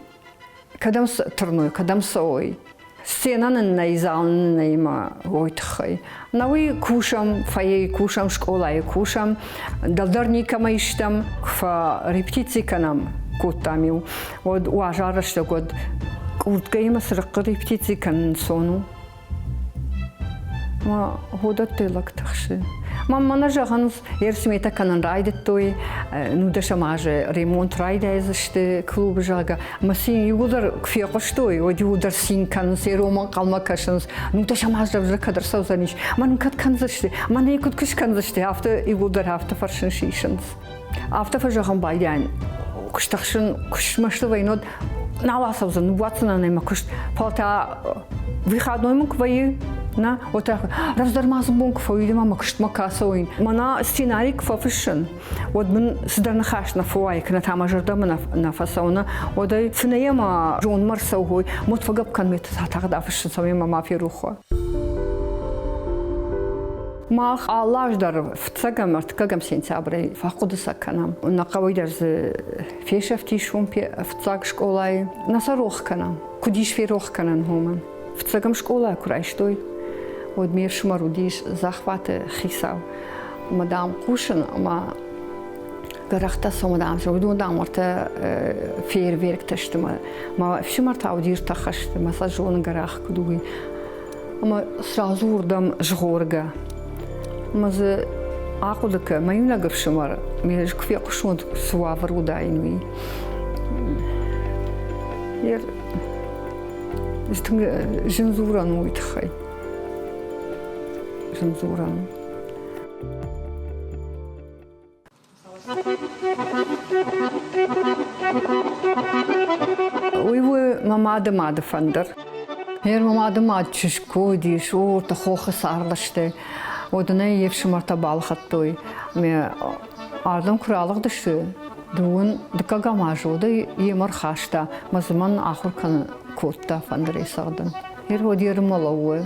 кӕдӕм тырной, кӕдӕм цӕуой. Сценӕ нын нӕй, зал нын нӕй ӕмӕ уой тыххӕй. Нӕ уый кусӕм, фойейы кусӕм, скъолайы кусӕм, дӕлдӕр никӕмӕ истӕм, фӕрепетици кӕнӕм, кодтам-иу. Уӕд уазал рӕстӕг уӕд къурткӕимӕ цырыхъхъы репетици кӕнын ӕнцон у. Мӕ ходӕттӕй лӕг тыхсы. Мӕнмӕ нӕ зӕгъынц, ерсметӕ кӕнын райдыдтой, нудӕсӕм азы ремонт райдайдзысты клубы, зӕгъгӕ. Ӕмӕ цин иууылдӕр куы фехъуыстой, уӕд иууылдӕр цин кӕнынц, роман хъӕлмӕ кӕсынц. Нудӕсӕм аз дӕр кӕд ӕрцӕудзӕнис, мӕн кӕд кӕндзысты, мӕн ӕй куыд куы скӕндзысты, афтӕ иууылдӕр афтӕ фӕрсын сисынц. Афтӕ фӕзӕгъын байдайын, куы стыхсын, куы смӕсты вӕййын, уӕд нал ацӕудзӕн, ныууадздзынӕн ӕй мӕ куыст. Фӕлӕ та выходной мын куы вӕййы, нӕ, уӕд та раздӕр ма цы бон куы фӕуид ӕмӕ мӕ куыстмӕ куы ацӕуин. Мӕнӕ сценарий куы фӕфыссын, уӕд мын цыдӕр ныхас нӕ фӕуайы, кӕнӕ та мӕ зӕрдӕмӕ нӕ фӕцӕуы, уӕд ӕй фынӕйӕ мӕ зондмӕ рцӕуой, мод фӕгӕпп кӕн, ме та тагъд афыссын, цӕмӕй мӕ ма ферох уа. Мах алы аз дӕр фыццӕгӕм, ӕртыккӕгӕм сентябрӕй фӕхъуыды сӕ кӕнӕм. Нӕ хъӕуӕй дӕр дзы фесӕфтис уым фыццаг скъолайы. Нӕ сӕ рох кӕнӕм. Куыд ис ферох кӕнӕн уымӕн? Фыццӕгӕм скъолайы куы райстой, уӕд ме фсымӕр уыдис захваты хицау. Ӕмӕ, дам, хъусын ӕмӕ гӕрӕхтӕ цӕуы, дам, уыдон, дам, уӕртӕ фейерверктӕ сты. Мӕ ӕфсымӕр та уыди ӕртӕххӕсты, мӕ сӕ зоны гӕрах куыд у, уый. Ӕмӕ сразу уырдӕм згъоргӕ. Ӕмӕ дзы ахъуыды кӕ, мӕ иунӕг ӕфсымӕр, ме ӕз куы фехъусон, цы уавӕр уыдаин, уый. Тынг зын дзурӕн у уый тыххӕй. Зын дзурӕн у. Уый у мӕ мады мады фӕндыр. Гъер мӕ мады мад чызг куы уыдис, уырты хохы цардысты. Уӕд ын ӕй йе фсымӕртӕ балхӕдтой. Ме ардӕм куы ралыгъдысты, дыууын дыккӕгӕм азы, уӕд ӕй йемӕ рхаста мӕ дзы мӕн ахуыр кӕнын кодта фӕндырӕй цӕгъдын. Ерводермӕ лӕууы.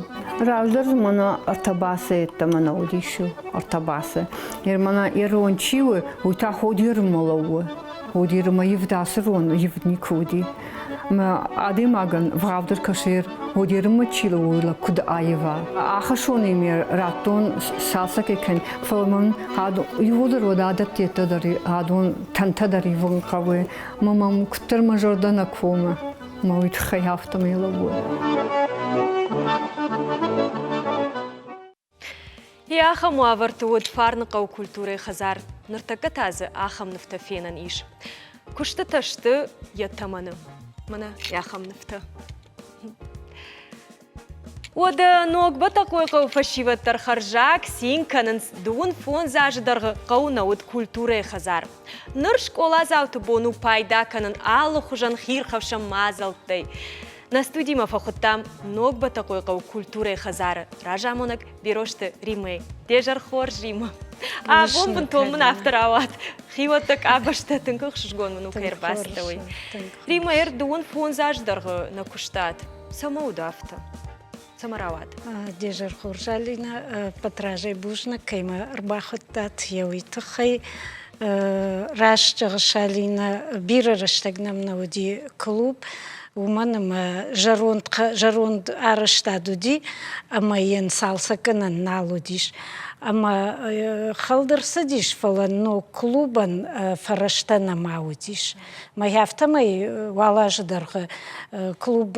Раздӕр дзы мӕнӕ ӕртӕ басы йеддӕмӕ нӕ уыдис ӕртӕ басы. Ныр мӕнӕ ирон чи у, уый та Ходермӕ лӕууы. Ходермӕ ивд ацы рон ивд никуы уыди. Мӕ адӕймагӕн вгъаудӕр кӕсӕр Ходермӕ чи лӕууы, лӕг куыд аива. Ахӕссон ме радтон цалцӕгӕй кӕн, фӕлӕ мӕн иууылдӕр уӕд адӕттӕ дӕр адон тӕнтӕ дӕр ивын хъӕуы. Мӕ мӕм куыддӕр мӕ зӕрдӕ нӕ комы. Мӕ уый тыххӕй афтӕмӕй лӕууы.
Йӕ ахӕм уавӕрты уыд Фарныхъӕуы культурӕйы хӕдзар. Ныртӕккӕ та дзы ахӕм нывтӕ фенӕн ис. Куыстытӕ сты йӕ тӕмӕны. Мӕнӕ ахӕм нывтӕ. Уӕдӕ ног Бӕтӕхъойы хъӕуы фӕсивӕд дӕр хӕрзаг цин кӕнынц. 25 азы дӕргъы хъӕуы нӕ уыд культурӕйы хӕдзар. Ныр скъоладзауты бон у пайда кӕнын алыхуызӕн хиирхӕфсӕн мадзӕлттӕй. Нӕ студимӕ фӕхуыдтам ног Бӕтӕхъойы хъӕуы культурӕйы хӕдзары разамонӕг Берозты Римӕ. Де зӕр хорз, Рима. Абон бынтон мын афтӕ рауад. Хиуӕттӕ къабӕзтӕ тынг ӕхсызгон мын у кӕй ӕрбацыдтӕ, уый. Римӕ, 35 азы дӕргъы нӕ куыстат. Цӕмӕ уыд афтӕ? Цӕмӕ рауад?
Де зӕр хорз, Алинӕ. Ӕппӕт разӕй бузныг, кӕй мӕ ӕрбахуыдтат, йӕ уый тыххӕй. Раст зӕгъыс, Алинӕ, бирӕ рӕстӕг нӕм нӕ уыди клуб, уымӕн ӕмӕ зӕронд, зӕронд арӕзтад уыди ӕмӕ йын цалцӕггӕнӕн нал уыдис. Ӕмӕ хӕлд ӕрцыдис, фӕлӕ ног клубӕн фӕрӕзтӕ нӕма уыдис. Мӕ афтӕмӕй уал азы дӕргъы клуб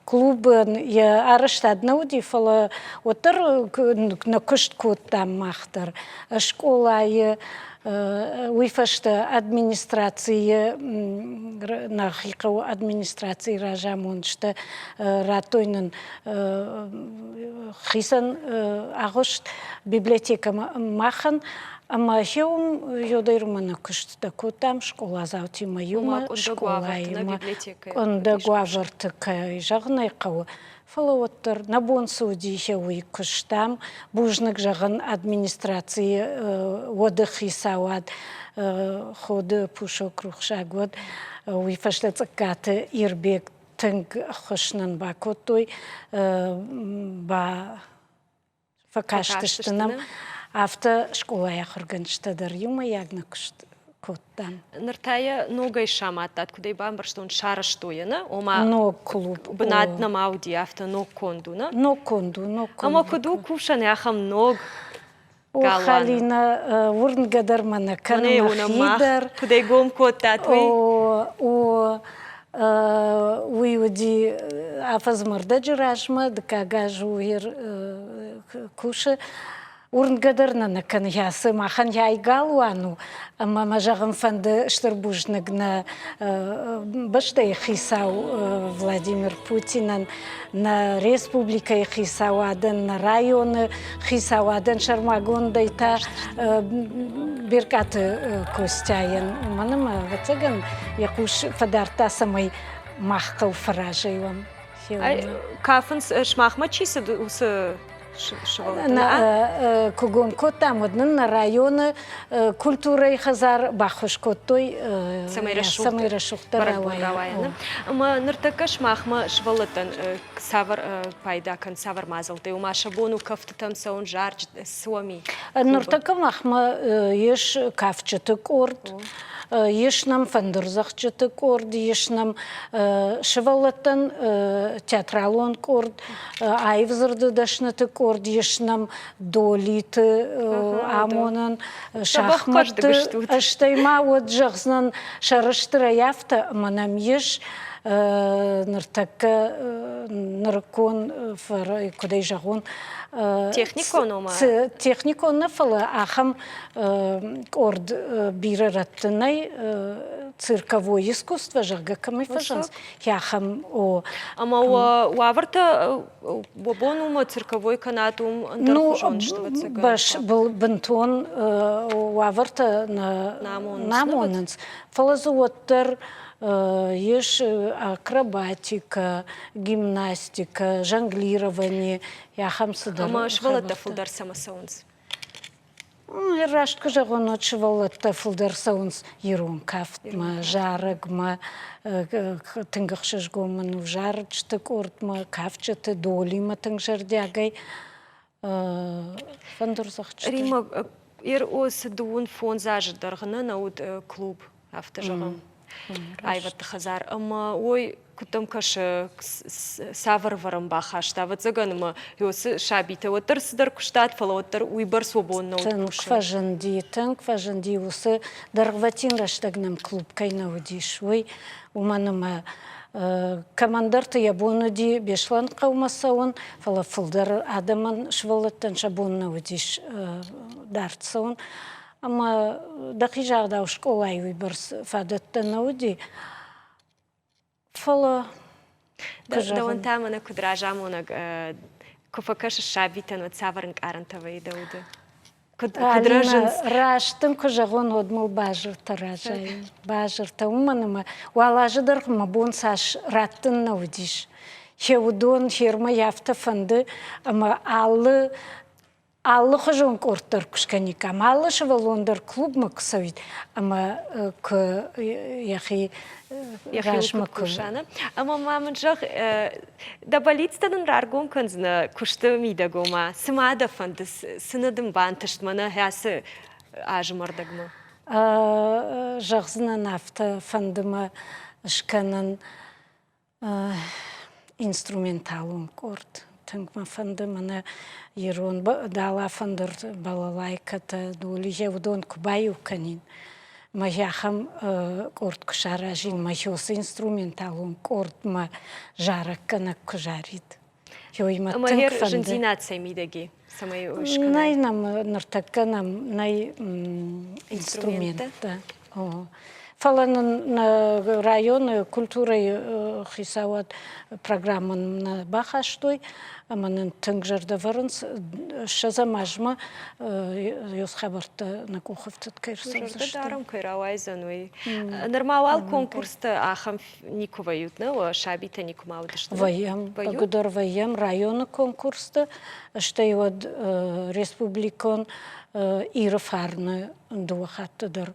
клубӕн йӕ арӕзтад нӕ уыди, фӕлӕ уӕддӕр нӕ куыст кодтам мах дӕр. Скъолайы, уый фӕстӕ администрацийы, нӕхи хъӕуы администрацийы разамонджытӕ радтой нын хицӕн агъуыст библиотекӕмӕ махӕн ӕмӕ уым йодӕй-румӕ нӕ куыстытӕ кодтам скъоладзаутимӕ иумӕ скъолаимӕ къуындӕг уавӕрты кӕй зӕгъын ӕй хъӕуы, фӕлӕ уӕддӕр нӕ бон цы уыди, уый куыстам. Бузныг зӕгъын администрацийы уӕды хицауад Ходы Пушок рухсаг уӕд, уый фӕстӕ Цъыккаты Ирбег тынг ӕххуыс нын бакодтой, ба фӕкастысты нӕм. Афтӕ скъолайы ахуыргӕнджытӕ дӕр иумӕйаг нӕ куыст кодтам.
Ныр та йӕ ногӕй самадтат, куыд ӕй бамбӕрстон, сарӕзтой йӕ, нӕ? Ома
ног клуб.
Бынат нӕма уыди, афтӕ ног конд у, нӕ?
Ног конд у, ног конд.
Ӕмӕ куыд у кусӕн ахӕм ног
галуаны? Халина, уырнгӕ дӕр мӕ нӕ кӕны мӕхи дӕр.
Куыд ӕй гом кодтат, уый?
О, уый уыди афӕдзмӕ рдӕджы размӕ, дыккаг аз у кусы. Уырнгӕ дӕр нӕ нӕ кӕны цы махӕн йай галуан у, ӕмӕ мӕ зӕгъын фӕнды стыр бузныг нӕ бӕстӕйы хицау Владимир Путинӕн, нӕ республикӕйы хицауадӕн, нӕ районы хицауадӕн, сӕрмагондӕй та Беркъаты Костяйӕн, уымӕн ӕмӕ, ӕвӕццӕгӕн, йӕ хъус фӕдардта, цӕмӕй мах хъӕу фӕразӕй уӕм.
Кафынц, сымахмӕ чи цыд, уыцы
Куы гом кодтам, уӕд нын нӕ районы культурӕйы хӕдзар баххуыс кодтой, цӕмӕй рӕсугъддӕр рауайа.
Ӕмӕ ныртӕккӕ сымахмӕ сывӕллӕттӕн цавӕр пайда кӕн, цавӕр мадзӕлттӕй, ома сӕ бон у кӕфтытӕм цӕуын, зарджытӕ, цы уӕм и?
Ныртӕккӕ махмӕ ис кафджыты къорд, ис нӕм фӕндырдзӕгъдджыты къорд, ис нӕм сывӕллӕттӕн театралон къорд, аив дзырды дӕсныты къорд, ис нӕм долиты амонӕн шахматты, стӕй ма уӕд зӕгъдзынӕн сӕрыстырӕй афтӕ, ӕмӕ нӕм ис ныртӕккӕ нырыккон, куыдӕй зӕгъон,
техникон ома?
Техникон нӕ, фӕлӕ ахӕм къорд бирӕ рӕтты нӕй, цирковое искусство, зӕгъгӕ, кӕмӕй фӕзӕгъынц, ахӕм о.
Ӕмӕ уавӕртӕ уӕ бон у цирковой кӕнат уым ӕндӕрхуызон сты, ӕвӕццӕгӕн?
Бынтон уавӕртӕ нӕ амонынц, фӕлӕ дзы уӕддӕр ис акробатикӕ, гимнастикӕ, жонглирование, ахӕм цыдӕр.
Ӕмӕ сывӕллӕттӕ фылдӕр цӕмӕ цӕуынц?
Раст куы зӕгъон, уӕд сывӕллӕттӕ фылдӕр цӕуынц ирон кафтмӕ, зарӕгмӕ, тынг ӕхсызгон мын у зарджыты къордмӕ, кафджыты долимӕ тынг зӕрдиагӕй фӕндырдзӕгъдджыты.
Римма, РО-ы 35 азы дӕргъы нӕ нӕ уыд клуб афтӕ зӕгъӕм, аивӕдты хӕдзар. Ӕмӕ уой куыд дӕм кӕсы, цавӕр ӕвӕрӕн бахаста? Ӕвӕццӕгӕн ӕмӕ уыцы сабитӕ уӕддӕр цыдӕр куыстат, фӕлӕ уӕддӕр уыйбӕрц уӕ бон нӕ уыд
Тынг фӕзынди, тынг фӕзынди уыцы дӕргъвӕтин рӕстӕг нӕм клуб кӕй нӕ уыдис, уый, уымӕн ӕмӕ. Кӕмӕндӕрты йӕ бон уыди Беслӕнхъӕумӕ цӕуын, фӕлӕ фылдӕр адӕмӕн, сывӕллӕттӕн сӕ бон нӕ уыдис дард цӕуын. Ӕмӕ дӕхи загъдау скъолайы уыйбӕрц фадӕттӕ нӕ уыди. Фӕлӕ
Дӕуӕн та мӕнӕ куыд разамонӕг куы фӕкӕсыс сабитӕн, уӕд цавӕр ӕнкъарӕнтӕ вӕййы дӕ уды? Куыд, куыд рӕзынц?
Раст дын куы зӕгъон, уӕд мыл базыртӕ разайы. Базыртӕ, уымӕн ӕмӕ уал азы дӕргъы мӕ бон цас раттын нӕ уыдис. Хе уыдон, хермӕ йӕ афтӕ фӕнды, ӕмӕ алы алыхуызон къорд дӕр куы скӕниккам, алы сывӕллон дӕр клубмӕ куы цӕуид ӕмӕ куы йӕхи размӕ куы
Ӕмӕ ма мын зӕгъ, дӕ бӕллицтӕ дын раргом кӕндзынӕ куысты мидӕг, ома цы ма дӕ фӕнды, цы нӕ дын бантыст мӕнӕ ацы азы мӕрдӕгмӕ?
Зӕгъдзынӕн афтӕ, фӕнды мӕ скӕнын инструменталон къорд. Тынг мӕ фӕнды мӕнӕ ирон дала фӕндыр, балалайкӕтӕ, долийӕ уыдон куы баиу кӕнин. Мӕ ахӕм къорд куы саразин, мӕ уыцы инструменталон къордмӕ зарӕггӕнӕг куы зарид. Ёй мӕ тынг фӕнды.
Зындзинад цӕй мидӕг и, цӕмӕй скӕнай?
Нӕй нӕм ныртӕккӕ нӕм нӕй инструменттӕ. Фӕлӕ нын нӕ районы культурӕйы хицауад программӕ нӕ бахастой ӕмӕ нын тынг зӕрдӕ вӕрынц, ссӕдзӕм азмӕ ёс хабӕрттӕ нӕ къухы фтыд кӕй рцӕудзысты.
Зӕрдӕ дарӕм кӕй рауайдзӕн, уый. Нырма уал конкурсты ахӕм никуы вӕййут, нӕ? Уӕ сабитӕ никуы ма уыдысты?
Вӕййӕм, бӕгуыдӕр вӕййӕм районы конкурсты, стӕй уӕд республикон Иры фарны дыууӕ хатты дӕр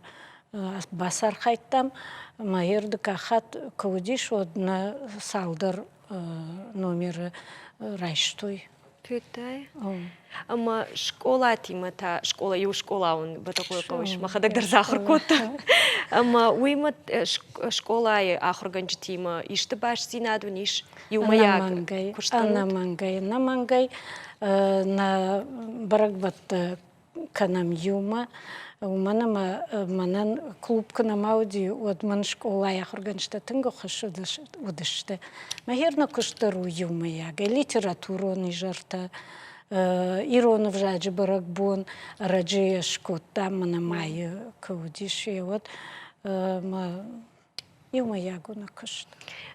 бацархайдтам. Мӕ дыккаг хатт куы уыдис, уӕд нӕ цалдӕр номеры райстой.
Федтай? Ӕмӕ скъолатимӕ та, скъола, иу скъола уын Бӕтӕхъойы хъӕуы ис, мӕхӕдӕг дӕр дзы ахуыр кодтон. Ӕмӕ уыимӕ скъолайы ахуыргӕнджытимӕ исты бастдзинад уын ис иумӕйаг куыст?
Ӕнӕмӕнгӕй, ӕнӕмӕнгӕй. Нӕ бӕрӕгбӕттӕ кӕнӕм иумӕ, уымӕн ӕмӕ мӕнӕн клуб куы нӕма уыди, уӕд мын скъолайы ахуыргӕнджытӕ тынг ӕххуыс уыдысты. Мӕхи нӕ куыст дӕр у иумӕйагӕй, литературон изӕртӕ, ирон ӕвзаджы бӕрӕгбон ӕрӕджы йӕ скодтам, мӕнӕ майы куы уыдис, уӕд мӕ иумӕйаг у нӕ куыст.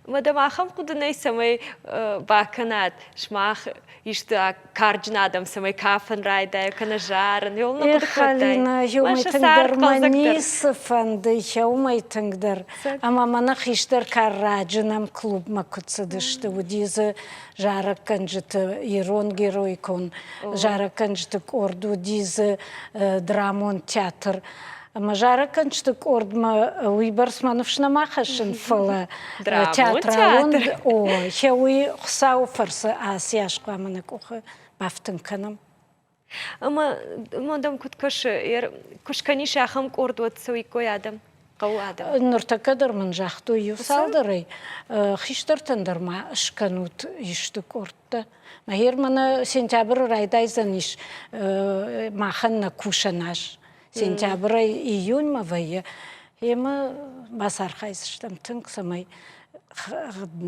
Мадам, ахӕм хъуыды нӕй, цӕмӕй бакӕнат сымах исты карджын адӕм, цӕмӕй кафын райдайа кӕнӕ зарын. Еу нӕ хъуыды кодтай?
Халина, еумӕй тынгдӕр мӕ ницы фӕнды, еумӕй тынгдӕр. Ӕмӕ мӕнӕ хистӕр кар раджы нӕм клубмӕ куыд цыдысты, уыди дзы зарӕггӕнджыты ирон героикон зарӕггӕнджыты къорд, уыди дзы драмон театр. Ӕмӕ зарӕггӕнджыты къордмӕ уыйбӕрц мӕ ныфс нӕма хӕссын, фӕлӕ театралон о, уый Хуыцауы фӕрцы ацы аз хъуамӕ нӕ къухы бафтын кӕнӕм.
Ӕмӕ ма дӕм куыд кӕсы, куы скӕнис ахӕм къорд, уӕд цӕуиккой адӕм, хъӕуы адӕм?
Ныртӕккӕ дӕр мын загътой иу цалдӕрӕй, хистӕртӕн дӕр ма скӕнут исты къордтӕ. Мӕхер мӕнӕ сентябры райдайдзӕнис махӕн нӕ кусӕн аз. Сентябрӕй июньмӕ вӕййы. Емӕ бацархайдзыстӕм тынг, цӕмӕй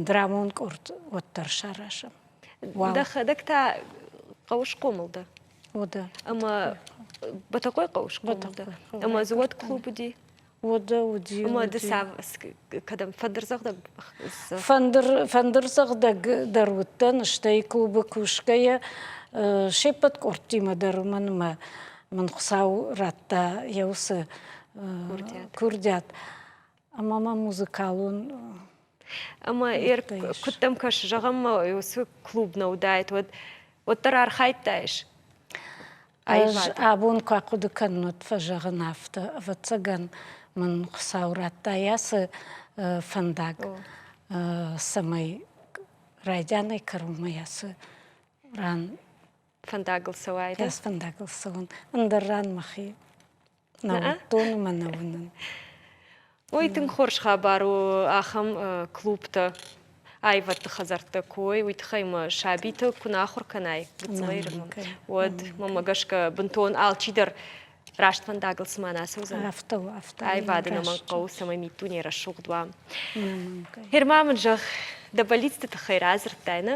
драмон къорд уӕддӕр саразӕм.
Дӕхӕдӕг та хъӕуы схъомыл дӕ?
Уӕдӕ.
Ӕмӕ Бӕтӕхъойы хъӕуы схъомыл дӕ? Ӕмӕ дзы уӕд клуб уыди?
Уӕдӕ уыди.
Ӕмӕ ды кӕдӕм фӕндырдзӕгъдӕг?
Фӕндыр, фӕндырдзӕгъдӕг дӕр уыдтӕн, стӕй клубы кусгӕйӕ се ппӕт къордтимӕ дӕр уымӕн ӕмӕ мын Хуыцау радта йӕ уыцы курдиат. Ӕмӕ мӕ музыкалон
Ӕмӕ куыд дӕм кӕсы, зӕгъӕм, уыцы клуб нӕ уыдаид, уӕд уӕддӕр архайдтаис?
Ӕз абон куы ахъуыды кӕнын, уӕд фӕзӕгъын афтӕ, ӕвӕццӕгӕн мын Хуыцау радта ацы фӕндаг, цӕмӕй райдианӕй кӕронмӕ ацы ран
фӕндагыл цӕуай.
Ӕз фӕндагыл цӕуын, ӕндӕр ран мӕхи нӕ уыдтон ӕмӕ нӕ уынын.
Уый тынг хорз хабар у ахӕм клубтӕ, аивӕдты хӕдзӕрттӕ кой, уый тыххӕй мӕ сабиты куы нӕ ахуыр кӕнай гыццылӕй уӕд мӕмӕ гӕсгӕ бынтон алчидӕр. Раст фӕндагыл цыма нӕ ацӕудзӕн.
Афтӕ у, афтӕ.
Аивады нӕмӕнг хъӕуы, цӕмӕй миддуне рӕсугъд уа. Герма мын зӕгъ, дӕ бӕллицты тыххӕй радзырдтай, нӕ?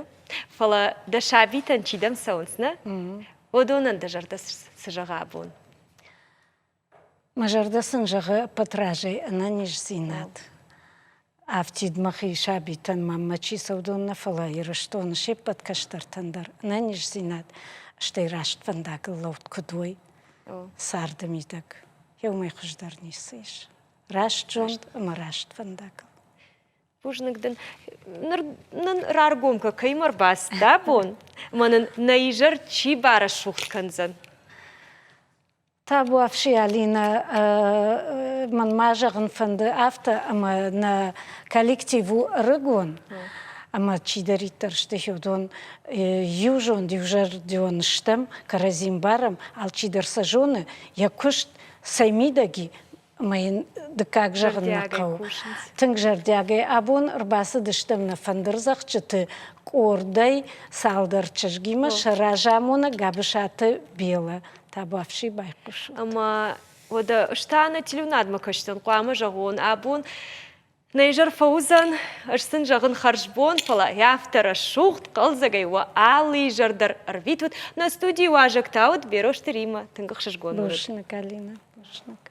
Фӕлӕ дӕ сабитӕн чи дӕм цӕуынц, нӕ? Уыдонӕн дӕ зӕрдӕ цы зӕгъы абон?
Мӕ зӕрдӕ сын зӕгъы ӕппӕт разӕй ӕнӕниздзинад. Афтид мӕхи сабитӕн мӕнмӕ чи цӕудон нӕ, фӕлӕ Ирыстоны се ппӕт кӕстӕртӕн дӕр ӕнӕниздзинад, стӕй раст фӕндагыл лӕуд куыд уой царды мидӕг. Еумӕй хуыздӕр ницы ис. Раст зонд ӕмӕ раст фӕндагыл.
Бузныг дын. Ныр нын раргом кӕ, кӕимӕ ӕрбацыд дӕ бон, ӕмӕ нын нӕ изӕр чи барӕсугъд кӕндзӕн?
Табуафси, Алинӕ, мӕн ма зӕгъын фӕнды афтӕ, ӕмӕ нӕ коллектив у ӕрыгон, ӕмӕ чидӕриддӕр сты, уыдон иузонд, иузӕрдион стӕм, кӕрӕдзи мбарӕм, алчидӕр сӕ зоны, йӕ куыст цӕй мидӕг и, ӕмӕ йын дыккаг зӕгъын нӕ хъӕуы. Тынг зӕрдиагӕй абон ӕрбацыдыстӕм нӕ фӕндырдзӕгъдджыты къордӕй цалдӕр чызгимӕ сӕ разамонӕг Габысаты Бела. Табуафси байхъусут.
Ӕмӕ уӕдӕ ӕз та нӕ телеуынадмӕ кӕсдзӕн, хъуамӕ зӕгъон, абон нӕ изӕр фӕуыдзӕн, ӕз сын зӕгъын хӕрзбон, фӕлӕ афтӕ рӕсугъд, хъӕлдзӕгӕй уӕ алы изӕр дӕр ӕрвитут. Нӕ студийы уазӕг та уыд Берозты Риммӕ. Тынг ӕхсызгон уыд.
Бузныг, Алинӕ, бузныг.